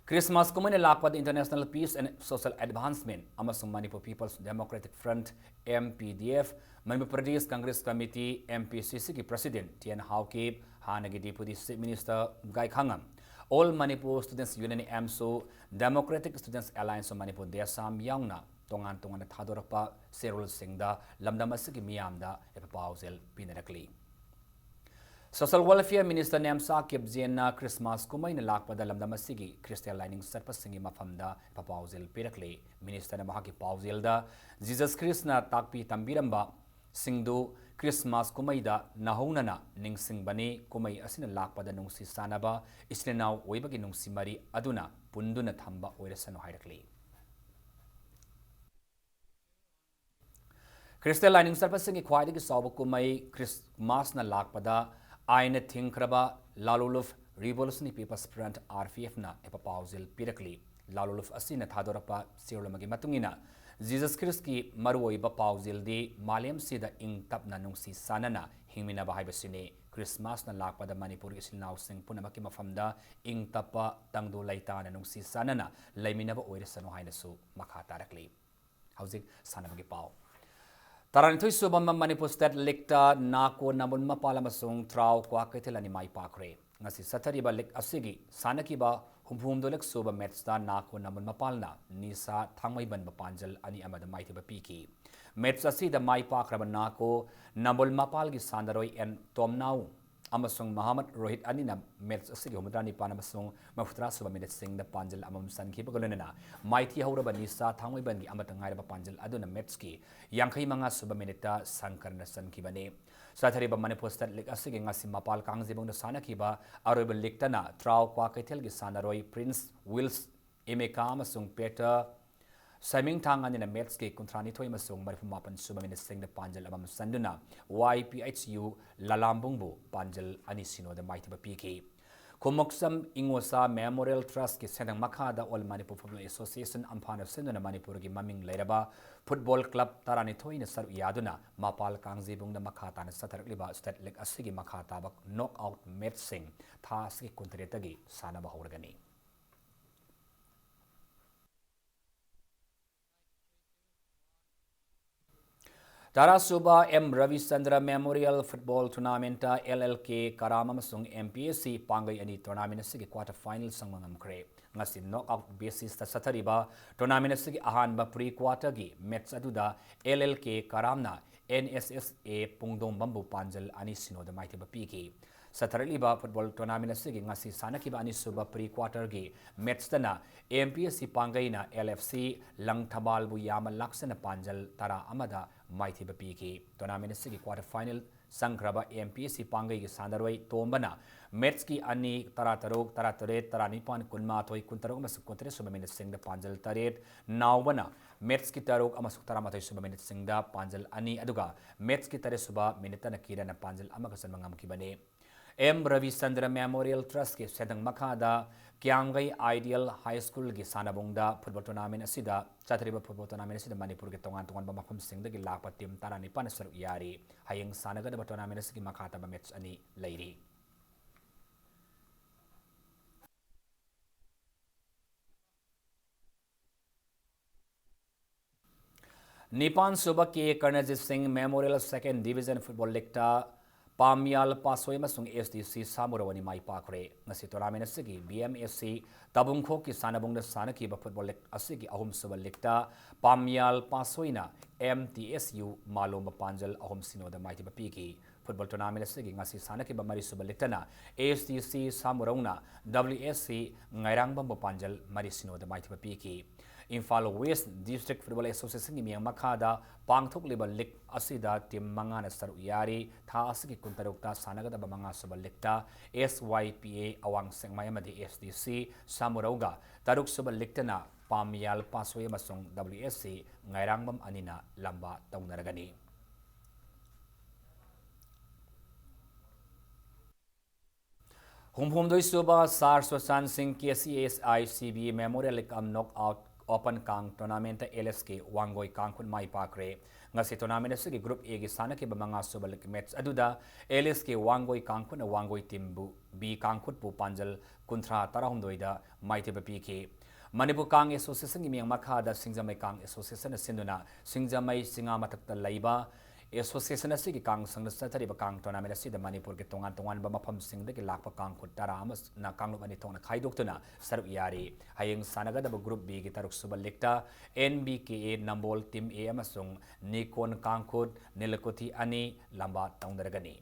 ꯈ꯭ꯔꯤꯁꯃꯥꯁ ꯀꯨꯝꯍꯩꯅ ꯂꯥꯛꯄꯗ International Peace and Social Advancement ꯑꯃꯁꯨꯡ Manipur People's Democratic Front, M P D F, Manipur Pradesh Congress Committee, M P C C ꯒꯤ President T N ꯍꯥꯎꯀꯤꯞ, ꯍꯥꯟꯅꯒꯤ Deputy Chief Minister ꯒꯥꯏꯈꯥꯉꯝ, All Manipur Students Union, ꯑꯦꯝꯁꯨ, Democratic Students Alliance of Manipur, ꯗꯦꯁꯥꯝ ꯌꯥꯎꯅ ꯇꯣꯉꯥꯟ ꯇꯣꯉꯥꯟꯅ ꯊꯥꯗꯣꯔꯛꯄ ꯆꯦꯔꯣꯜꯁꯤꯡꯗ ꯂꯝꯗꯝ ꯑꯁꯤꯒꯤ ꯃꯤꯌꯥꯝꯗ ꯌꯥꯏꯐ ꯄꯥꯎꯖꯦꯜ ꯄꯤꯅꯔꯛꯂꯤ꯫ Social Welfare Minister Nemcha ꯀꯤꯞꯖꯦꯟꯅ Christmas ꯀꯨꯝꯍꯩꯅ ꯂꯥꯛꯄꯗ ꯂꯝꯗꯝ ꯑꯁꯤꯒꯤ ꯈ꯭ꯔꯤꯁꯇꯤꯌꯥꯟ ꯂꯥꯏꯅꯤꯡ ꯆꯠꯄꯁꯤꯡꯒꯤ ꯃꯐꯝꯗ ꯄꯥꯎꯖꯦꯜ ꯄꯤꯔꯛꯂꯤ꯫ ꯃꯤꯅꯤꯁꯇꯔꯅ ꯃꯍꯥꯛꯀꯤ ꯄꯥꯎꯖꯦꯜꯗ ꯖꯤꯖꯁ ꯈ꯭ꯔꯤꯁꯅ ꯇꯥꯛꯄꯤ ꯇꯝꯕꯤꯔꯝꯕ ꯁꯤꯡꯗꯨ ꯈ꯭ꯔꯤꯁꯃꯥꯁ ꯀꯨꯝꯍꯩꯗ ꯅꯧꯍꯧꯅꯅ ꯅꯤꯡꯁꯤꯡꯕꯅꯤ꯫ ꯀꯨꯝꯍꯩ ꯑꯁꯤꯅ ꯂꯥꯛꯄꯗ ꯅꯨꯡꯁꯤ ꯆꯥꯟꯅꯕ, ꯏꯆꯤꯜ ꯏꯅꯥꯎ ꯑꯣꯏꯕꯒꯤ ꯅꯨꯡꯁꯤ ꯃꯔꯤ ꯑꯗꯨꯅ ꯄꯨꯟꯗꯨꯅ ꯊꯝꯕ ꯑꯣꯏꯔꯁꯅꯨ ꯍꯥꯏꯔꯛꯂꯤ꯫ ꯈ꯭ꯔꯤꯁꯇ ꯂꯥꯏꯅꯤꯡ ꯆꯠꯄꯁꯤꯡꯒꯤ ꯈ꯭ꯋꯥꯏꯗꯒꯤ ꯆꯥꯎꯕ ꯀꯨꯝꯍꯩ ꯈ꯭ꯔꯤꯁꯃꯥꯁꯅ ꯂꯥꯛꯄꯗ ꯑꯥꯏꯟꯅ ꯊꯤꯡꯈ꯭ꯔꯕ ꯂꯥꯂꯨꯂꯨꯐ Revolutionary People's Front, R P F ꯅ ꯄꯥꯎꯖꯦꯜ ꯄꯤꯔꯛꯂꯤ꯫ ꯂꯥꯂꯨꯂꯨꯐ ꯑꯁꯤꯅ ꯊꯥꯗꯣꯔꯛꯄ ꯆꯦꯔꯣꯜ ꯑꯃꯒꯤ ꯃꯇꯨꯡ ꯏꯟꯅ, ꯖꯤꯖꯁ ꯈ꯭ꯔꯤꯁꯀꯤ ꯃꯔꯨꯑꯣꯏꯕ ꯄꯥꯎꯖꯦꯜꯗꯤ ꯃꯥꯂꯦꯝꯁꯤꯗ ꯏꯪ ꯇꯞꯅ ꯅꯨꯡꯁꯤ ꯆꯥꯟꯅꯅ ꯍꯤꯡꯃꯤꯟꯅꯕ ꯍꯥꯏꯕꯁꯤꯅꯤ꯫ ꯈ꯭ꯔꯤꯁꯃꯥꯁꯅ ꯂꯥꯛꯄꯗ ꯃꯅꯤꯄꯨꯔꯒꯤ ꯏꯆꯤꯜ ꯏꯅꯥꯎꯁꯤꯡ ꯄꯨꯝꯅꯃꯛꯀꯤ ꯃꯐꯝꯗ ꯏꯪ ꯇꯞꯄ, ꯇꯪꯗꯨ ꯂꯩꯇꯥꯅ ꯅꯨꯡꯁꯤ ꯆꯥꯟꯅꯅ ꯂꯩꯃꯤꯟꯅꯕ ꯑꯣꯏꯔꯁꯅꯨ ꯍꯥꯏꯅꯁꯨ ꯃꯈꯥ ꯇꯥꯔꯛꯂꯤ꯫ ꯍꯧꯖꯤꯛ ꯁꯥꯟꯅꯕꯒꯤ ꯄꯥꯎ꯫ ꯇꯔꯥꯅꯤꯊꯣꯏ ꯁꯨꯕ ꯃ-, ꯃꯅꯤꯄꯨꯔ ꯁ꯭ꯇꯦꯠ ꯂꯤꯛꯇ ꯅꯥꯀꯣ ꯅꯝꯕꯨꯜ ꯃꯄꯥꯜ ꯑꯃꯁꯨꯡ ꯇ꯭ꯔꯥꯎ ꯀ꯭ꯋꯥꯀꯩꯊꯦꯜ ꯑꯅꯤ ꯃꯥꯏ ꯄꯥꯛꯈ꯭ꯔꯦ꯫ ꯉꯁꯤ ꯆꯠꯊꯔꯤꯕ ꯂꯤꯛ ꯑꯁꯤꯒꯤ ꯁꯥꯟꯅꯈꯤꯕ ꯍꯨꯝꯐꯨ ꯍꯨꯝꯗꯣꯏꯂꯛ ꯁꯨꯕ ꯃꯦꯠꯁꯇ ꯅꯥꯀꯣ ꯅꯝꯕꯨꯜ ꯃꯄꯥꯜꯅ ꯅꯤꯁꯥ ꯊꯥꯡꯃꯩꯕꯟꯕꯨ ꯄꯥꯟꯖꯜ ꯑꯅꯤ ꯑꯃꯗ ꯃꯥꯏꯊꯤꯕ ꯄꯤꯈꯤ꯫ ꯃꯦꯠꯁ ꯑꯁꯤꯗ ꯃꯥꯏ ꯄꯥꯛꯈ꯭ꯔꯕ ꯅꯥꯀꯣ ꯅꯝꯕꯨꯜ ꯃꯄꯥꯜꯒꯤ ꯁꯥꯟꯅꯔꯣꯏ ꯑꯦꯟ ꯇꯣꯝꯅꯥꯎ ꯑꯃꯁꯨꯡ ꯃꯍꯥꯃꯠ ꯔꯣꯍꯤꯠ ꯑꯅꯤꯅ ꯃꯦꯠꯁ ꯑꯁꯤꯒꯤ ꯍꯨꯝꯐꯨꯇꯔꯥ ꯅꯤꯄꯥꯟ ꯑꯃꯁꯨꯡ ꯃꯔꯤꯐꯨꯇꯔꯥ ꯁꯨꯕ ꯃꯤꯅꯤꯠꯁꯤꯡꯗ ꯄꯥꯟꯖꯜ ꯑꯃꯃꯝ ꯆꯟꯈꯤꯕꯒ ꯂꯣꯏꯅꯅ ꯃꯥꯏꯊꯤ ꯍꯧꯔꯕ ꯅꯤꯁꯥ ꯊꯥꯡꯃꯩꯕꯟꯒꯤ ꯑꯃꯠꯇ ꯉꯥꯏꯔꯕ ꯄꯥꯟꯖꯜ ꯑꯗꯨꯅ ꯃꯦꯠꯁꯀꯤ ꯌꯥꯡꯈꯩ ꯃꯉꯥ ꯁꯨꯕ ꯃꯤꯅꯤꯠꯇ ꯁꯪꯀꯔꯅ ꯆꯟꯈꯤꯕꯅꯤ꯫ ꯆꯠꯊꯔꯤꯕ ꯃꯅꯤꯄꯨꯔ ꯁ꯭ꯇꯦꯠ ꯂꯤꯛ ꯑꯁꯤꯒꯤ ꯉꯁꯤ ꯃꯄꯥꯜ ꯀꯥꯡꯖꯩꯕꯨꯡꯗ ꯁꯥꯟꯅꯈꯤꯕ ꯑꯔꯣꯏꯕ ꯂꯤꯛꯇꯅ ꯇ꯭ꯔꯥꯎ ꯀ꯭ꯋꯥꯀꯩꯊꯦꯜꯒꯤ ꯁꯥꯟꯅꯔꯣꯏ ꯄ꯭ꯔꯤꯟꯁ ꯋꯤꯜꯁ ꯏꯃꯦꯀꯥ ꯑꯃꯁꯨꯡ ꯄꯦꯇꯔ ꯁꯥꯏꯃꯤꯡꯊꯥꯡ ꯑꯅꯤꯅ ꯃꯦꯠꯁꯀꯤ ꯀꯨꯟꯊ꯭ꯔꯥꯅꯤꯊꯣꯏ ꯑꯃꯁꯨꯡ ꯃꯔꯤꯐꯨ ꯃꯥꯄꯟ ꯁꯨꯕ ꯃꯤꯅꯤꯠꯁꯤꯡꯗ ꯄꯥꯟꯖꯜ ꯑꯃꯃꯝ ꯆꯟꯗꯨꯅ Y P H U ꯂꯂꯥꯝꯕꯨꯡꯕꯨ ꯄꯥꯟꯖꯜ ꯑꯅꯤ ꯁꯤꯅꯣꯗ ꯃꯥꯏꯊꯤꯕ ꯄꯤꯈꯤ꯫ ꯈꯨꯃꯣꯛꯁꯝ ꯏꯉꯣꯆꯥ ꯃꯦꯃꯣꯔꯤꯌꯦꯜ ꯇ꯭ꯔꯁꯀꯤ ꯁꯦꯟꯊꯪ ꯃꯈꯥꯗ All Manipur Football Association ꯑꯝꯐꯥꯅ ꯁꯤꯟꯗꯨꯅ ꯃꯅꯤꯄꯨꯔꯒꯤ ꯃꯃꯤꯡ ꯂꯩꯔꯕ ꯐꯨꯠꯕꯣꯜ ꯀ꯭ꯂꯕ ꯇꯔꯥꯅꯤꯊꯣꯏꯅ ꯁꯔꯨꯛ ꯌꯥꯗꯨꯅ ꯃꯄꯥꯜ ꯀꯥꯡꯖꯩꯕꯨꯡꯗ ꯃꯈꯥ ꯇꯥꯅ ꯆꯠꯊꯔꯛꯂꯤꯕ ꯁ꯭ꯇꯦꯠ ꯂꯤꯛ ꯑꯁꯤꯒꯤ ꯃꯈꯥ ꯇꯥꯕ ꯅꯣꯛ ꯑꯥꯎꯠ ꯃꯦꯠꯁꯁꯤꯡ ꯊꯥ ꯑꯁꯤꯒꯤ ꯀꯨꯟꯇꯔꯦꯠꯇꯒꯤ ꯁꯥꯟꯅꯕ ꯍꯧꯔꯒꯅꯤ꯫ ꯇꯔꯥꯁꯨꯕ ꯑꯦꯝ ꯔꯕꯤꯆꯟꯗ꯭ꯔ ꯃꯦꯃꯣꯔꯤꯌꯦꯜ ꯐꯨꯠꯕꯣꯜ ꯇꯣꯔꯅꯥꯃꯦꯟꯠꯇ L L K ꯀꯔꯥꯝ ꯑꯃꯁꯨꯡ M P S C ꯄꯥꯡꯒꯩ ꯑꯅꯤ ꯇꯣꯔꯅꯥꯃꯦꯟꯠ ꯑꯁꯤꯒꯤ ꯀ꯭ꯋꯥꯇꯔ ꯐꯥꯏꯅꯦꯜ ꯆꯪꯕ ꯉꯝꯈ꯭ꯔꯦ꯫ ꯉꯁꯤ ꯅꯣꯛ ꯑꯥꯎꯠ ꯕꯦꯁꯤꯁꯇ ꯆꯠꯊꯔꯤꯕ ꯇꯣꯔꯅꯥꯃꯦꯟꯠ ꯑꯁꯤꯒꯤ ꯑꯍꯥꯟꯕ ꯄ꯭ꯔꯤ ꯀ꯭ꯋꯥꯇꯔꯒꯤ ꯃꯦꯠꯆ ꯑꯗꯨꯗ L L K ꯀꯔꯥꯝꯅ N S S A ꯄꯨꯡꯗꯣꯡꯕꯝꯕꯨ ꯄꯥꯟꯖꯜ ꯑꯅꯤ ꯁꯤꯅꯣꯗ ꯃꯥꯏꯊꯤꯕ ꯄꯤꯈꯤ꯫ ꯆꯠꯊꯔꯛꯂꯤꯕ football tournament ꯑꯁꯤꯒꯤ ꯉꯁꯤ ꯁꯥꯟꯅꯈꯤꯕ ꯑꯅꯤꯁꯨꯕ pre quarterꯒꯤ matchꯇꯅ M P S C ꯄꯥꯡꯒꯩꯅ L F C ꯂꯪꯊꯕꯥꯜꯕꯨ ꯌꯥꯝꯅ ꯂꯥꯛꯆꯅ ꯄꯥꯟꯖꯜ ꯇꯔꯥ ꯑꯃꯗ ꯃꯥꯏꯊꯤꯕ ꯄꯤꯈꯤ꯫ Tournament ꯑꯁꯤꯒꯤ quarter final ꯆꯪꯈ꯭ꯔꯕ M P S C ꯄꯥꯡꯒꯩꯒꯤ ꯁꯥꯟꯅꯔꯣꯏ ꯇꯣꯝꯕꯅ matchꯀꯤ ꯑꯅꯤ, ꯇꯔꯥꯇꯔꯨꯛ, ꯇꯔꯥꯇꯔꯦꯠ, ꯇꯔꯥꯅꯤꯄꯥꯟ, ꯀꯨꯟꯃꯥꯊꯣꯏ, ꯀꯨꯟꯇꯔꯨꯛ ꯑꯃꯁꯨꯡ ꯀꯨꯟꯇꯔꯦꯠ ꯁꯨꯕ minuteꯁꯤꯡꯗ ꯄꯥꯟꯖꯜ ꯇꯔꯦꯠ, ꯅꯥꯎꯕꯅ matchꯀꯤ ꯇꯔꯨꯛ ꯑꯃꯁꯨꯡ ꯇꯔꯥꯃꯥꯊꯣꯏ ꯁꯨꯕ minuteꯁꯤꯡꯗ ꯄꯥꯟꯖꯜ ꯑꯅꯤ, ꯑꯗꯨꯒ matchꯀꯤ ꯇꯔꯦꯠ ꯁꯨꯕ minuteꯇꯅ ꯀꯤꯔꯟꯅ ꯄꯥꯟꯖꯜ ꯑꯃꯒ ꯆꯟꯕ ꯉꯝꯈꯤꯕꯅꯤ꯫ M Ravichandra Memorial Trustꯀꯤ ꯁꯦꯟꯊꯪ ꯃꯈꯥꯗ ꯀ꯭ꯌꯥꯝꯒꯩ Ideal High Schoolꯒꯤ ꯁꯥꯟꯅꯕꯨꯡꯗ football tournament ꯑꯁꯤꯗ, ꯆꯠꯊꯔꯤꯕ football tournament ꯑꯁꯤꯗ ꯃꯅꯤꯄꯨꯔꯒꯤ ꯇꯣꯉꯥꯟ ꯇꯣꯉꯥꯟꯕ ꯃꯐꯝꯁꯤꯡꯗꯒꯤ ꯂꯥꯛꯄ team ꯇꯔꯥꯅꯤꯄꯥꯟꯅ ꯁꯔꯨꯛ ꯌꯥꯔꯤ꯫ ꯍꯌꯦꯡ ꯁꯥꯟꯅꯒꯗꯕ tournament ꯑꯁꯤꯒꯤ ꯃꯈꯥ ꯇꯥꯕ match ꯑꯅꯤ ꯂꯩꯔꯤ꯫ ꯅꯤꯄꯥꯟ ꯁꯨꯕ K Karnajit Singh Memorial Second Division Football Leagueꯇ ꯄꯥꯝꯌꯥꯜ ꯄꯥꯁꯣꯏ ꯑꯃꯁꯨꯡ S D C ꯁꯥꯃꯨꯔꯧ ꯑꯅꯤ ꯃꯥꯏ ꯄꯥꯛꯈ꯭ꯔꯦ꯫ ꯉꯁꯤ tournament ꯑꯁꯤꯒꯤ B M S C ꯇꯥꯕꯨꯡꯈꯣꯛꯀꯤ ꯁꯥꯟꯅꯕꯨꯡꯗ ꯁꯥꯟꯅꯈꯤꯕ football league ꯑꯁꯤꯒꯤ ꯑꯍꯨꯝꯁꯨꯕ leagueꯇ ꯄꯥꯝꯌꯥꯜ ꯄꯥꯁꯣꯏꯅ M T S U ꯃꯥꯂꯣꯝꯕ ꯄꯥꯟꯖꯜ ꯑꯍꯨꯝ ꯁꯤꯅꯣꯗ ꯃꯥꯏꯊꯤꯕ ꯄꯤꯈꯤ꯫ Football tournament ꯑꯁꯤꯒꯤ ꯉꯁꯤ ꯁꯥꯟꯅꯈꯤꯕ ꯃꯔꯤꯁꯨꯕ leagueꯇꯅ S D C ꯁꯥꯃꯨꯔꯧꯅ W S C ꯉꯥꯏꯔꯥꯡꯕꯝꯕꯨ ꯄꯥꯟꯖꯜ ꯃꯔꯤ ꯁꯤꯅꯣꯗ ꯃꯥꯏꯊꯤꯕ ꯄꯤꯈꯤ꯫ ꯏꯝꯐꯥꯜ West District Football Associationꯒꯤ ꯃꯤꯌꯥꯝ ꯃꯈꯥꯗ ꯄꯥꯡꯊꯣꯛꯂꯤꯕ league ꯑꯁꯤꯗ team ꯃꯉꯥꯅ ꯁꯔꯨꯛ ꯌꯥꯔꯤ꯫ ꯊꯥ ꯑꯁꯤꯒꯤ ꯀꯨꯟꯇꯔꯨꯛꯇ ꯁꯥꯟꯅꯒꯗꯕ ꯃꯉꯥꯁꯨꯕ leagueꯇ S Y P A ꯑꯋꯥꯡ ꯁꯦꯛꯃꯥꯏ ꯑꯃꯗꯤ S D C ꯁꯥꯃꯨꯔꯧꯒ, ꯇꯔꯨꯛꯁꯨꯕ leagueꯇꯅ ꯄꯥꯝꯌꯥꯜ ꯄꯥꯁꯣꯏ ꯑꯃꯁꯨꯡ W S C ꯉꯥꯏꯔꯥꯡꯕꯝ ꯑꯅꯤꯅ ꯂꯝꯕꯥ ꯇꯧꯅꯔꯒꯅꯤ꯫ ꯍꯨꯝꯐꯨꯍꯨꯝꯗꯣꯏ ꯁꯨꯕ Sir Sushant Singh K C S I C B Memorial League cum Knockout Open ꯀꯥꯡ tournamentꯇ L S K ꯋꯥꯡꯒꯣꯏ ꯀꯥꯡꯈꯨꯠ ꯃꯥꯏ ꯄꯥꯛꯈ꯭ꯔꯦ꯫ ꯉꯁꯤ tournament ꯑꯁꯤꯒꯤ Group Aꯒꯤ ꯁꯥꯟꯅꯈꯤꯕ ꯃꯉꯥꯁꯨꯕ league match ꯑꯗꯨꯗ L S K Wangoi ꯀꯥꯡꯈꯨꯠꯅ Wangoi teamꯕꯨ, B ꯀꯥꯡꯈꯨꯠꯄꯨ ꯄꯥꯟꯖꯜ ꯀꯨꯟꯊ꯭ꯔꯥ ꯇꯔꯥꯍꯨꯝꯗꯣꯏꯗ ꯃꯥꯏꯊꯤꯕ ꯄꯤꯈꯤ꯫ ꯃꯅꯤꯄꯨꯔ ꯀꯥꯡ Associationꯒꯤ ꯃꯤꯌꯥꯝ ꯃꯈꯥꯗ ꯁꯤꯡꯖꯃꯩ ꯀꯥꯡ Associationꯅ ꯁꯤꯟꯗꯨꯅ ꯁꯤꯡꯖꯃꯩ ꯆꯤꯉꯥ ꯃꯊꯛꯇ ꯂꯩꯕ ꯑꯦꯁꯣꯁꯤꯌꯦꯁꯟ ꯑꯁꯤꯒꯤ ꯀꯥꯡ ꯁꯪꯗ ꯆꯠꯊꯔꯤꯕ ꯀꯥꯡ ꯇꯣꯔꯅꯥꯃꯦꯟ ꯑꯁꯤꯗ ꯃꯅꯤꯄꯨꯔꯒꯤ ꯇꯣꯉꯥꯟ ꯇꯣꯉꯥꯟꯕ ꯃꯐꯝꯁꯤꯡꯗꯒꯤ ꯂꯥꯛꯄ ꯀꯥꯡ ꯈꯨꯠ ꯇꯔꯥ ꯑꯃꯅ ꯀꯥꯡꯂꯨꯞ ꯑꯅꯤ ꯊꯣꯛꯅ ꯈꯥꯏꯗꯣꯛꯇꯨꯅ ꯁꯔꯨꯛ ꯌꯥꯔꯤ꯫ ꯍꯌꯦꯡ ꯁꯥꯟꯅꯒꯗꯕ ꯒ꯭ꯔꯨꯞ ꯕꯤꯒꯤ ꯇꯔꯨꯛ ꯁꯨꯕ ꯂꯤꯛꯇ and B K A Nambol team ꯑꯦ ꯑꯃꯁꯨꯡ ꯅꯤꯀꯣꯟ ꯀꯥꯡꯈꯨꯠ ꯅꯤꯂꯀꯨꯊꯤ ꯑꯅꯤ ꯂꯝꯕꯥ ꯇꯧꯅꯔꯒꯅꯤ꯫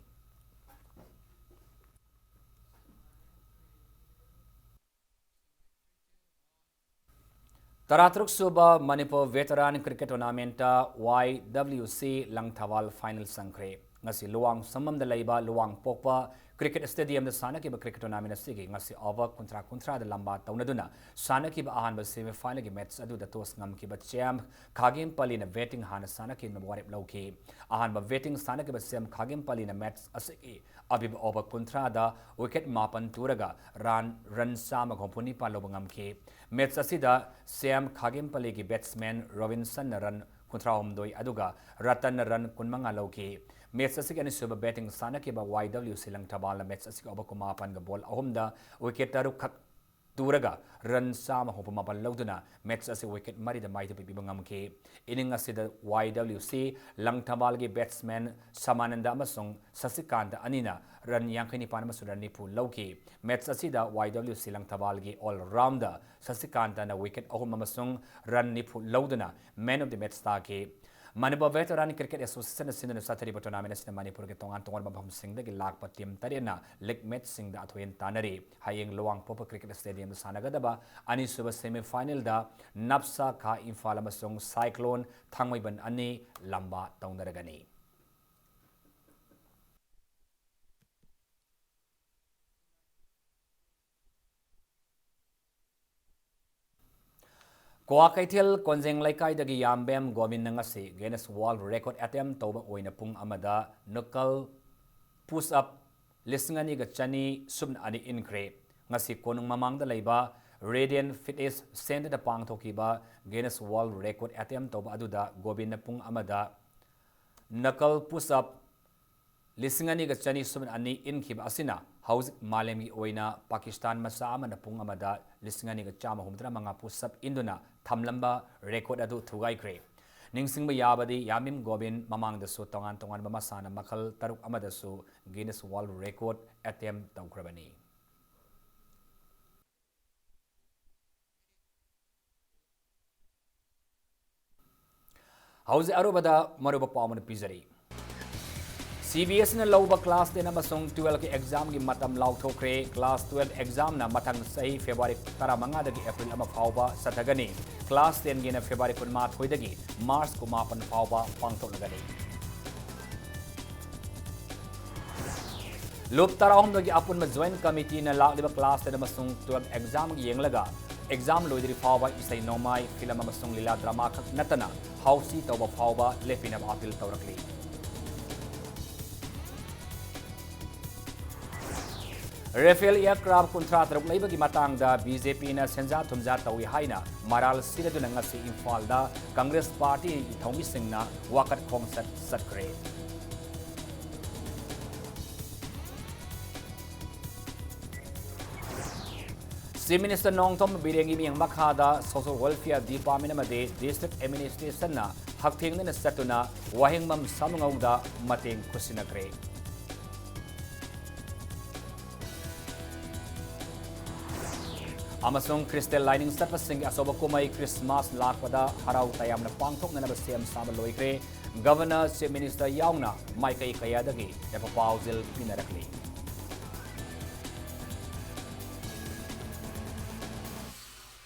ꯇꯔꯥꯇꯔꯨꯛ ꯁꯨꯕ ꯃꯅꯤꯄꯨꯔ ꯚꯦꯇꯔꯥꯟ ꯀ꯭ꯔꯤꯀꯦꯠ ꯇꯣꯔꯅꯥꯃꯦꯟꯇ ꯋꯥꯏ ꯗꯕ꯭ꯂꯤꯎ ꯁꯤ ꯂꯪꯊꯕꯥꯜ ꯐꯥꯏꯅꯦꯜ ꯆꯪꯈ꯭ꯔꯦ꯫ ꯉꯁꯤ ꯂꯨꯋꯥꯡ ꯁꯝꯕꯝꯗ ꯂꯩꯕ ꯂꯨꯋꯥꯡ ꯄꯣꯛꯄ ꯀ꯭ꯔꯤꯀꯦꯠ ꯁ꯭ꯇꯦꯗꯤꯌꯝꯗ ꯁꯥꯟꯅꯈꯤꯕ ꯀ꯭ꯔꯤꯀꯦꯠ ꯇꯣꯔꯅꯥꯃꯦꯟ ꯑꯁꯤꯒꯤ ꯉꯁꯤ ꯑꯣꯚꯔ ꯀꯨꯟꯊ꯭ꯔꯥ ꯀꯨꯟꯊ꯭ꯔꯥꯗ ꯂꯝꯕꯥ ꯇꯧꯅꯗꯨꯅ ꯁꯥꯟꯅꯈꯤꯕ ꯑꯍꯥꯟꯕ ꯁꯦꯃꯤ ꯐꯥꯏꯅꯦꯜꯒꯤ ꯃꯦꯠꯆ ꯑꯗꯨꯗ ꯇꯣꯁ ꯉꯝꯈꯤꯕ ꯆꯦꯝ ꯈꯥꯒꯦꯝꯄꯜꯂꯤꯅ ꯕꯦꯇꯤꯡ ꯍꯥꯟꯅ ꯁꯥꯟꯅꯈꯤꯗꯨꯅ ꯋꯥꯔꯦꯞ ꯂꯧꯈꯤ꯫ ꯑꯍꯥꯟꯕ ꯕꯦꯇꯤꯡ ꯁꯥꯟꯅꯈꯤꯕ ꯆꯦꯝ ꯈꯥꯒꯦꯝꯄꯜꯂꯤꯅ ꯃꯦꯠꯆ ꯑꯁꯤꯒꯤ ꯑꯄꯤꯕ ꯑꯣꯚꯔ ꯀꯨꯟꯊ꯭ꯔꯥꯗ ꯋꯤꯀꯦꯠ ꯃꯥꯄꯟ ꯇꯨꯔꯒ ꯔꯟ, ꯔꯟ ꯆꯥꯝꯃꯒ ꯍꯨꯝꯐꯨ ꯅꯤꯄꯥꯟ ꯂꯧꯕ ꯉꯝꯈꯤ꯫ ꯃꯦꯠꯆ ꯑꯁꯤꯗ ꯁꯦꯝ ꯈꯥꯒꯦꯝꯄꯜꯂꯤꯒꯤ ꯕꯦꯠꯁꯃꯦꯟ ꯔꯣꯕꯤꯟꯁꯟꯅ ꯔꯟ ꯀꯨꯟꯊ꯭ꯔꯥꯍꯨꯝꯗꯣꯏ ꯑꯗꯨꯒ ꯔꯇꯟꯅ ꯔꯟ ꯀꯨꯟꯃꯉꯥ ꯂꯧꯈꯤ꯫ ꯃꯦꯠꯆ ꯑꯁꯤꯒꯤ ꯑꯅꯤꯁꯨꯕ ꯕꯦꯇꯤꯡ ꯁꯥꯟꯅꯈꯤꯕ ꯋꯥꯏ ꯗꯕ꯭ꯂꯤꯎ ꯁꯤ ꯂꯪꯊꯕꯥꯜꯅ ꯃꯦꯠꯆ ꯑꯁꯤꯒꯤ ꯑꯣꯚꯔ ꯀꯨꯟꯃꯥꯄꯟꯒ ꯕꯣꯜ ꯑꯍꯨꯝꯗ ꯋꯤꯀꯦꯠ ꯇꯔꯨꯛꯈꯛ ꯇꯨꯔꯒ ꯔꯟ ꯆꯥꯝꯃ ꯍꯨꯝꯐꯨ ꯃꯥꯄꯟ ꯂꯧꯗꯨꯅ ꯃꯦꯠꯆ ꯑꯁꯤ ꯋꯤꯀꯦꯠ ꯃꯔꯤꯗ ꯃꯥꯏꯊꯤꯕ ꯄꯤꯕ ꯉꯝꯈꯤ꯫ ꯏꯅꯤꯡ ꯑꯁꯤꯗ ꯋꯥꯏ ꯗꯕ꯭ꯂꯤꯎ ꯁꯤ ꯂꯪꯊꯕꯥꯜꯒꯤ ꯕꯦꯠꯁꯃꯦꯟ ꯁꯃꯥꯅꯟꯗ ꯑꯃꯁꯨꯡ ꯁꯁꯤꯀꯥꯟꯇ ꯑꯅꯤꯅ ꯔꯟ ꯌꯥꯡꯈꯩ ꯅꯤꯄꯥꯟ ꯑꯃꯁꯨꯡ ꯔꯟ ꯅꯤꯐꯨ ꯂꯧꯈꯤ꯫ ꯃꯦꯠꯆ ꯑꯁꯤꯗ ꯋꯥꯏ ꯗꯕ꯭ꯂꯤꯎ ꯁꯤ ꯂꯪꯊꯕꯥꯜꯒꯤ ꯑꯣꯜ ꯔꯥꯎꯟꯗꯔ ꯁꯁꯤꯀꯥꯟꯇꯅ ꯋꯤꯀꯦꯠ ꯑꯍꯨꯝ ꯑꯃꯁꯨꯡ ꯔꯟ ꯅꯤꯐꯨ ꯂꯧꯗꯨꯅ ꯃꯦꯟ ꯑꯣꯐ ꯗꯤ ꯃꯦꯠꯆ ꯇꯥꯈꯤ꯫ ꯃꯅꯤꯄꯨꯔ ꯚꯦꯇꯔꯥꯟ ꯀ꯭ꯔꯤꯀꯦꯠ ꯑꯦꯁꯣꯁꯤꯌꯦꯁꯟꯅ ꯁꯤꯟꯗꯨꯅ ꯆꯠꯊꯔꯤꯕ ꯇꯣꯔꯅꯥꯃꯦꯟ ꯑꯁꯤꯗ ꯃꯅꯤꯄꯨꯔꯒꯤ ꯇꯣꯉꯥꯟ ꯇꯣꯉꯥꯟꯕ ꯃꯐꯝꯁꯤꯡꯗꯒꯤ ꯂꯥꯛꯄ ꯇꯤꯝ ꯇꯔꯦꯠꯅ ꯂꯤꯒ ꯃꯦꯠꯆꯁꯤꯡꯗ ꯑꯊꯣꯏ ꯑꯊꯣꯏꯕ ꯇꯥꯟꯅꯔꯤ꯫ ꯍꯌꯦꯡ ꯂꯨꯋꯥꯡꯄꯣꯛꯄ ꯀ꯭ꯔꯤꯀꯦꯠ ꯁ꯭ꯇꯦꯗꯤꯌꯝꯗ ꯁꯥꯟꯅꯒꯗꯕ ꯑꯅꯤꯁꯨꯕ ꯁꯦꯃꯤ ꯐꯥꯏꯅꯦꯜꯗ ꯅꯞꯁꯥ ꯈꯥ ꯏꯝꯐꯥꯜ ꯑꯃꯁꯨꯡ ꯁꯥꯏꯀ꯭ꯂꯣꯟ ꯊꯥꯡꯃꯩꯕꯟ ꯑꯅꯤ ꯂꯝꯕꯥ ꯇꯧꯅꯔꯒꯅꯤ꯫ ꯀ꯭ꯋꯥꯀꯩꯊꯦꯜ ꯀꯣꯟꯖꯦꯡ ꯂꯩꯀꯥꯏꯗꯒꯤ ꯌꯥꯝꯕꯦꯝ ꯒꯣꯕꯤꯟꯅ ꯉꯁꯤ Guinness World Record attempt ꯇꯧꯕ ꯑꯣꯏꯅ ꯄꯨꯡ ꯑꯃꯗ knuckle push up ꯂꯤꯁꯤꯡ ꯑꯅꯤꯒ ꯆꯅꯤ ꯁꯨꯞꯅ ꯑꯅꯤ ꯏꯟꯈ꯭ꯔꯦ꯫ ꯉꯁꯤ ꯀꯣꯅꯨꯡ ꯃꯃꯥꯡꯗ ꯂꯩꯕ Radiant Fitness Centerꯗ ꯄꯥꯡꯊꯣꯛꯈꯤꯕ Guinness World Record attempt ꯇꯧꯕ ꯑꯗꯨꯗ ꯒꯣꯕꯤꯟꯅ ꯄꯨꯡ ꯑꯃꯗ knuckle push up ꯂꯤꯁꯤꯡ ꯑꯅꯤꯒ ꯆꯅꯤ ꯁꯨꯞꯅ ꯑꯅꯤ ꯏꯟꯈꯤꯕ ꯑꯁꯤꯅ ꯍꯧꯖꯤꯛ ꯃꯥꯂꯦꯝꯒꯤ ꯑꯣꯏꯅ ꯄꯥꯀꯤꯁꯇꯥꯟ ꯃꯆꯥ ꯑꯃꯅ ꯄꯨꯡ ꯑꯃꯗ ꯂꯤꯁꯤꯡ ꯑꯅꯤꯒ ꯆꯥꯝꯃ ꯍꯨꯝꯐꯨꯇꯔꯥ ꯃꯉꯥ push up ꯏꯟꯗꯨꯅ ꯊꯝꯂꯝꯕ record ꯑꯗꯨ ꯊꯨꯒꯥꯏꯈ꯭ꯔꯦ꯫ ꯅꯤꯡꯁꯤꯡꯕ ꯌꯥꯕꯗꯤ, ꯌꯥꯃꯤꯝ ꯒꯣꯕꯤꯟ ꯃꯃꯥꯡꯗꯁꯨ ꯇꯣꯉꯥꯟ ꯇꯣꯉꯥꯟꯕ ꯃꯁꯥꯟꯅ ꯃꯈꯜ ꯇꯔꯨꯛ ꯑꯃꯗꯁꯨ Guinness World Record attempt ꯇꯧꯈ꯭ꯔꯕꯅꯤ꯫ ꯍꯧꯖꯤꯛ ꯑꯔꯣꯏꯕꯗ ꯃꯔꯨꯑꯣꯏꯕ ꯄꯥꯎ ꯑꯃ ꯄꯤꯖꯔꯤ꯫ CBSEꯅ ꯂꯧꯕ class ten ꯑꯃꯁꯨꯡ twelveꯀꯤ examꯒꯤ ꯃꯇꯝ ꯂꯥꯎꯊꯣꯛꯈ꯭ꯔꯦ꯫ Class twelve examꯅ ꯃꯊꯪ ꯆꯍꯤ February ꯇꯔꯥꯃꯉꯥꯗꯒꯤ April ꯑꯃ ꯐꯥꯎꯕ ꯆꯠꯊꯒꯅꯤ꯫ Class tenꯒꯤꯅ February ꯀꯨꯟꯃꯥꯊꯣꯏꯗꯒꯤ March ꯀꯨꯟꯃꯥꯄꯟ ꯐꯥꯎꯕ ꯄꯥꯡꯊꯣꯛꯂꯒꯅꯤ꯫ ꯂꯨꯞ ꯇꯔꯥꯍꯨꯝꯗꯣꯏꯒꯤ ꯑꯄꯨꯟꯕ Joint Committeeꯅ ꯂꯥꯛꯂꯤꯕ class ten ꯑꯃꯁꯨꯡ twelve exam ꯌꯦꯡꯂꯒ exam ꯂꯣꯏꯗ꯭ꯔꯤ ꯐꯥꯎꯕ ꯏꯁꯩ ꯅꯣꯡꯃꯥꯏ, film ꯑꯃꯁꯨꯡ ꯂꯤꯂꯥ drama ꯈꯛ ꯅꯠꯇꯅ ꯍꯥꯎꯁꯤ ꯇꯧꯕ ꯐꯥꯎꯕ ꯂꯦꯞꯄꯤꯅꯕ appeal ꯇꯧꯔꯛꯂꯤ꯫ Rafale aircraft ꯀꯨꯟꯊ꯭ꯔꯥ ꯇꯔꯨꯛ ꯂꯩꯕꯒꯤ ꯃꯇꯥꯡꯗ BJPꯅ ꯁꯦꯟꯖꯥ ꯊꯨꯝꯖꯥ ꯇꯧꯏ ꯍꯥꯏꯅ ꯃꯔꯥꯜ ꯁꯤꯔꯗꯨꯅ ꯉꯁꯤ ꯏꯝꯐꯥꯜꯗ Congress Party ꯊꯧꯃꯤꯁꯤꯡꯅ ꯋꯥꯀꯠ ꯈꯣꯡꯆꯠ ꯆꯠꯈ꯭ꯔꯦ꯫ Chief Minister ꯅꯣꯡꯊꯣꯝ ꯕꯤꯔꯦꯟꯒꯤ ꯃꯤꯠꯌꯦꯡ ꯃꯈꯥꯗ Social Welfare Department ꯑꯃꯗꯤ District Administrationꯅ ꯍꯛꯊꯦꯡꯅꯅ ꯆꯠꯇꯨꯅ ꯋꯥꯍꯦꯡꯕꯝ ꯁꯥꯃꯨꯉꯧꯗ ꯃꯇꯦꯡ ꯈꯨꯠꯁꯤꯟꯅꯈ꯭ꯔꯦ꯫ ꯑꯃꯁꯨꯡ ꯈ꯭ꯔꯤꯁꯇꯦꯟ ꯂꯥꯏꯅꯤꯡ ꯆꯠꯄꯁꯤꯡꯒꯤ ꯑꯆꯧꯕ ꯀꯨꯝꯍꯩ Christmas ꯂꯥꯛꯄꯗ ꯍꯔꯥꯎ ꯇꯌꯥꯝꯅ ꯄꯥꯡꯊꯣꯛꯅꯅꯕ ꯁꯦꯝ ꯁꯥꯕ ꯂꯣꯏꯈ꯭ꯔꯦ꯫ Governor, Chief Minister ꯌꯥꯎꯅ ꯃꯥꯏꯀꯩ ꯀꯌꯥꯗꯒꯤ ꯌꯥꯏꯐ ꯄꯥꯎꯖꯦꯜ ꯄꯤꯅꯔꯛꯂꯤ꯫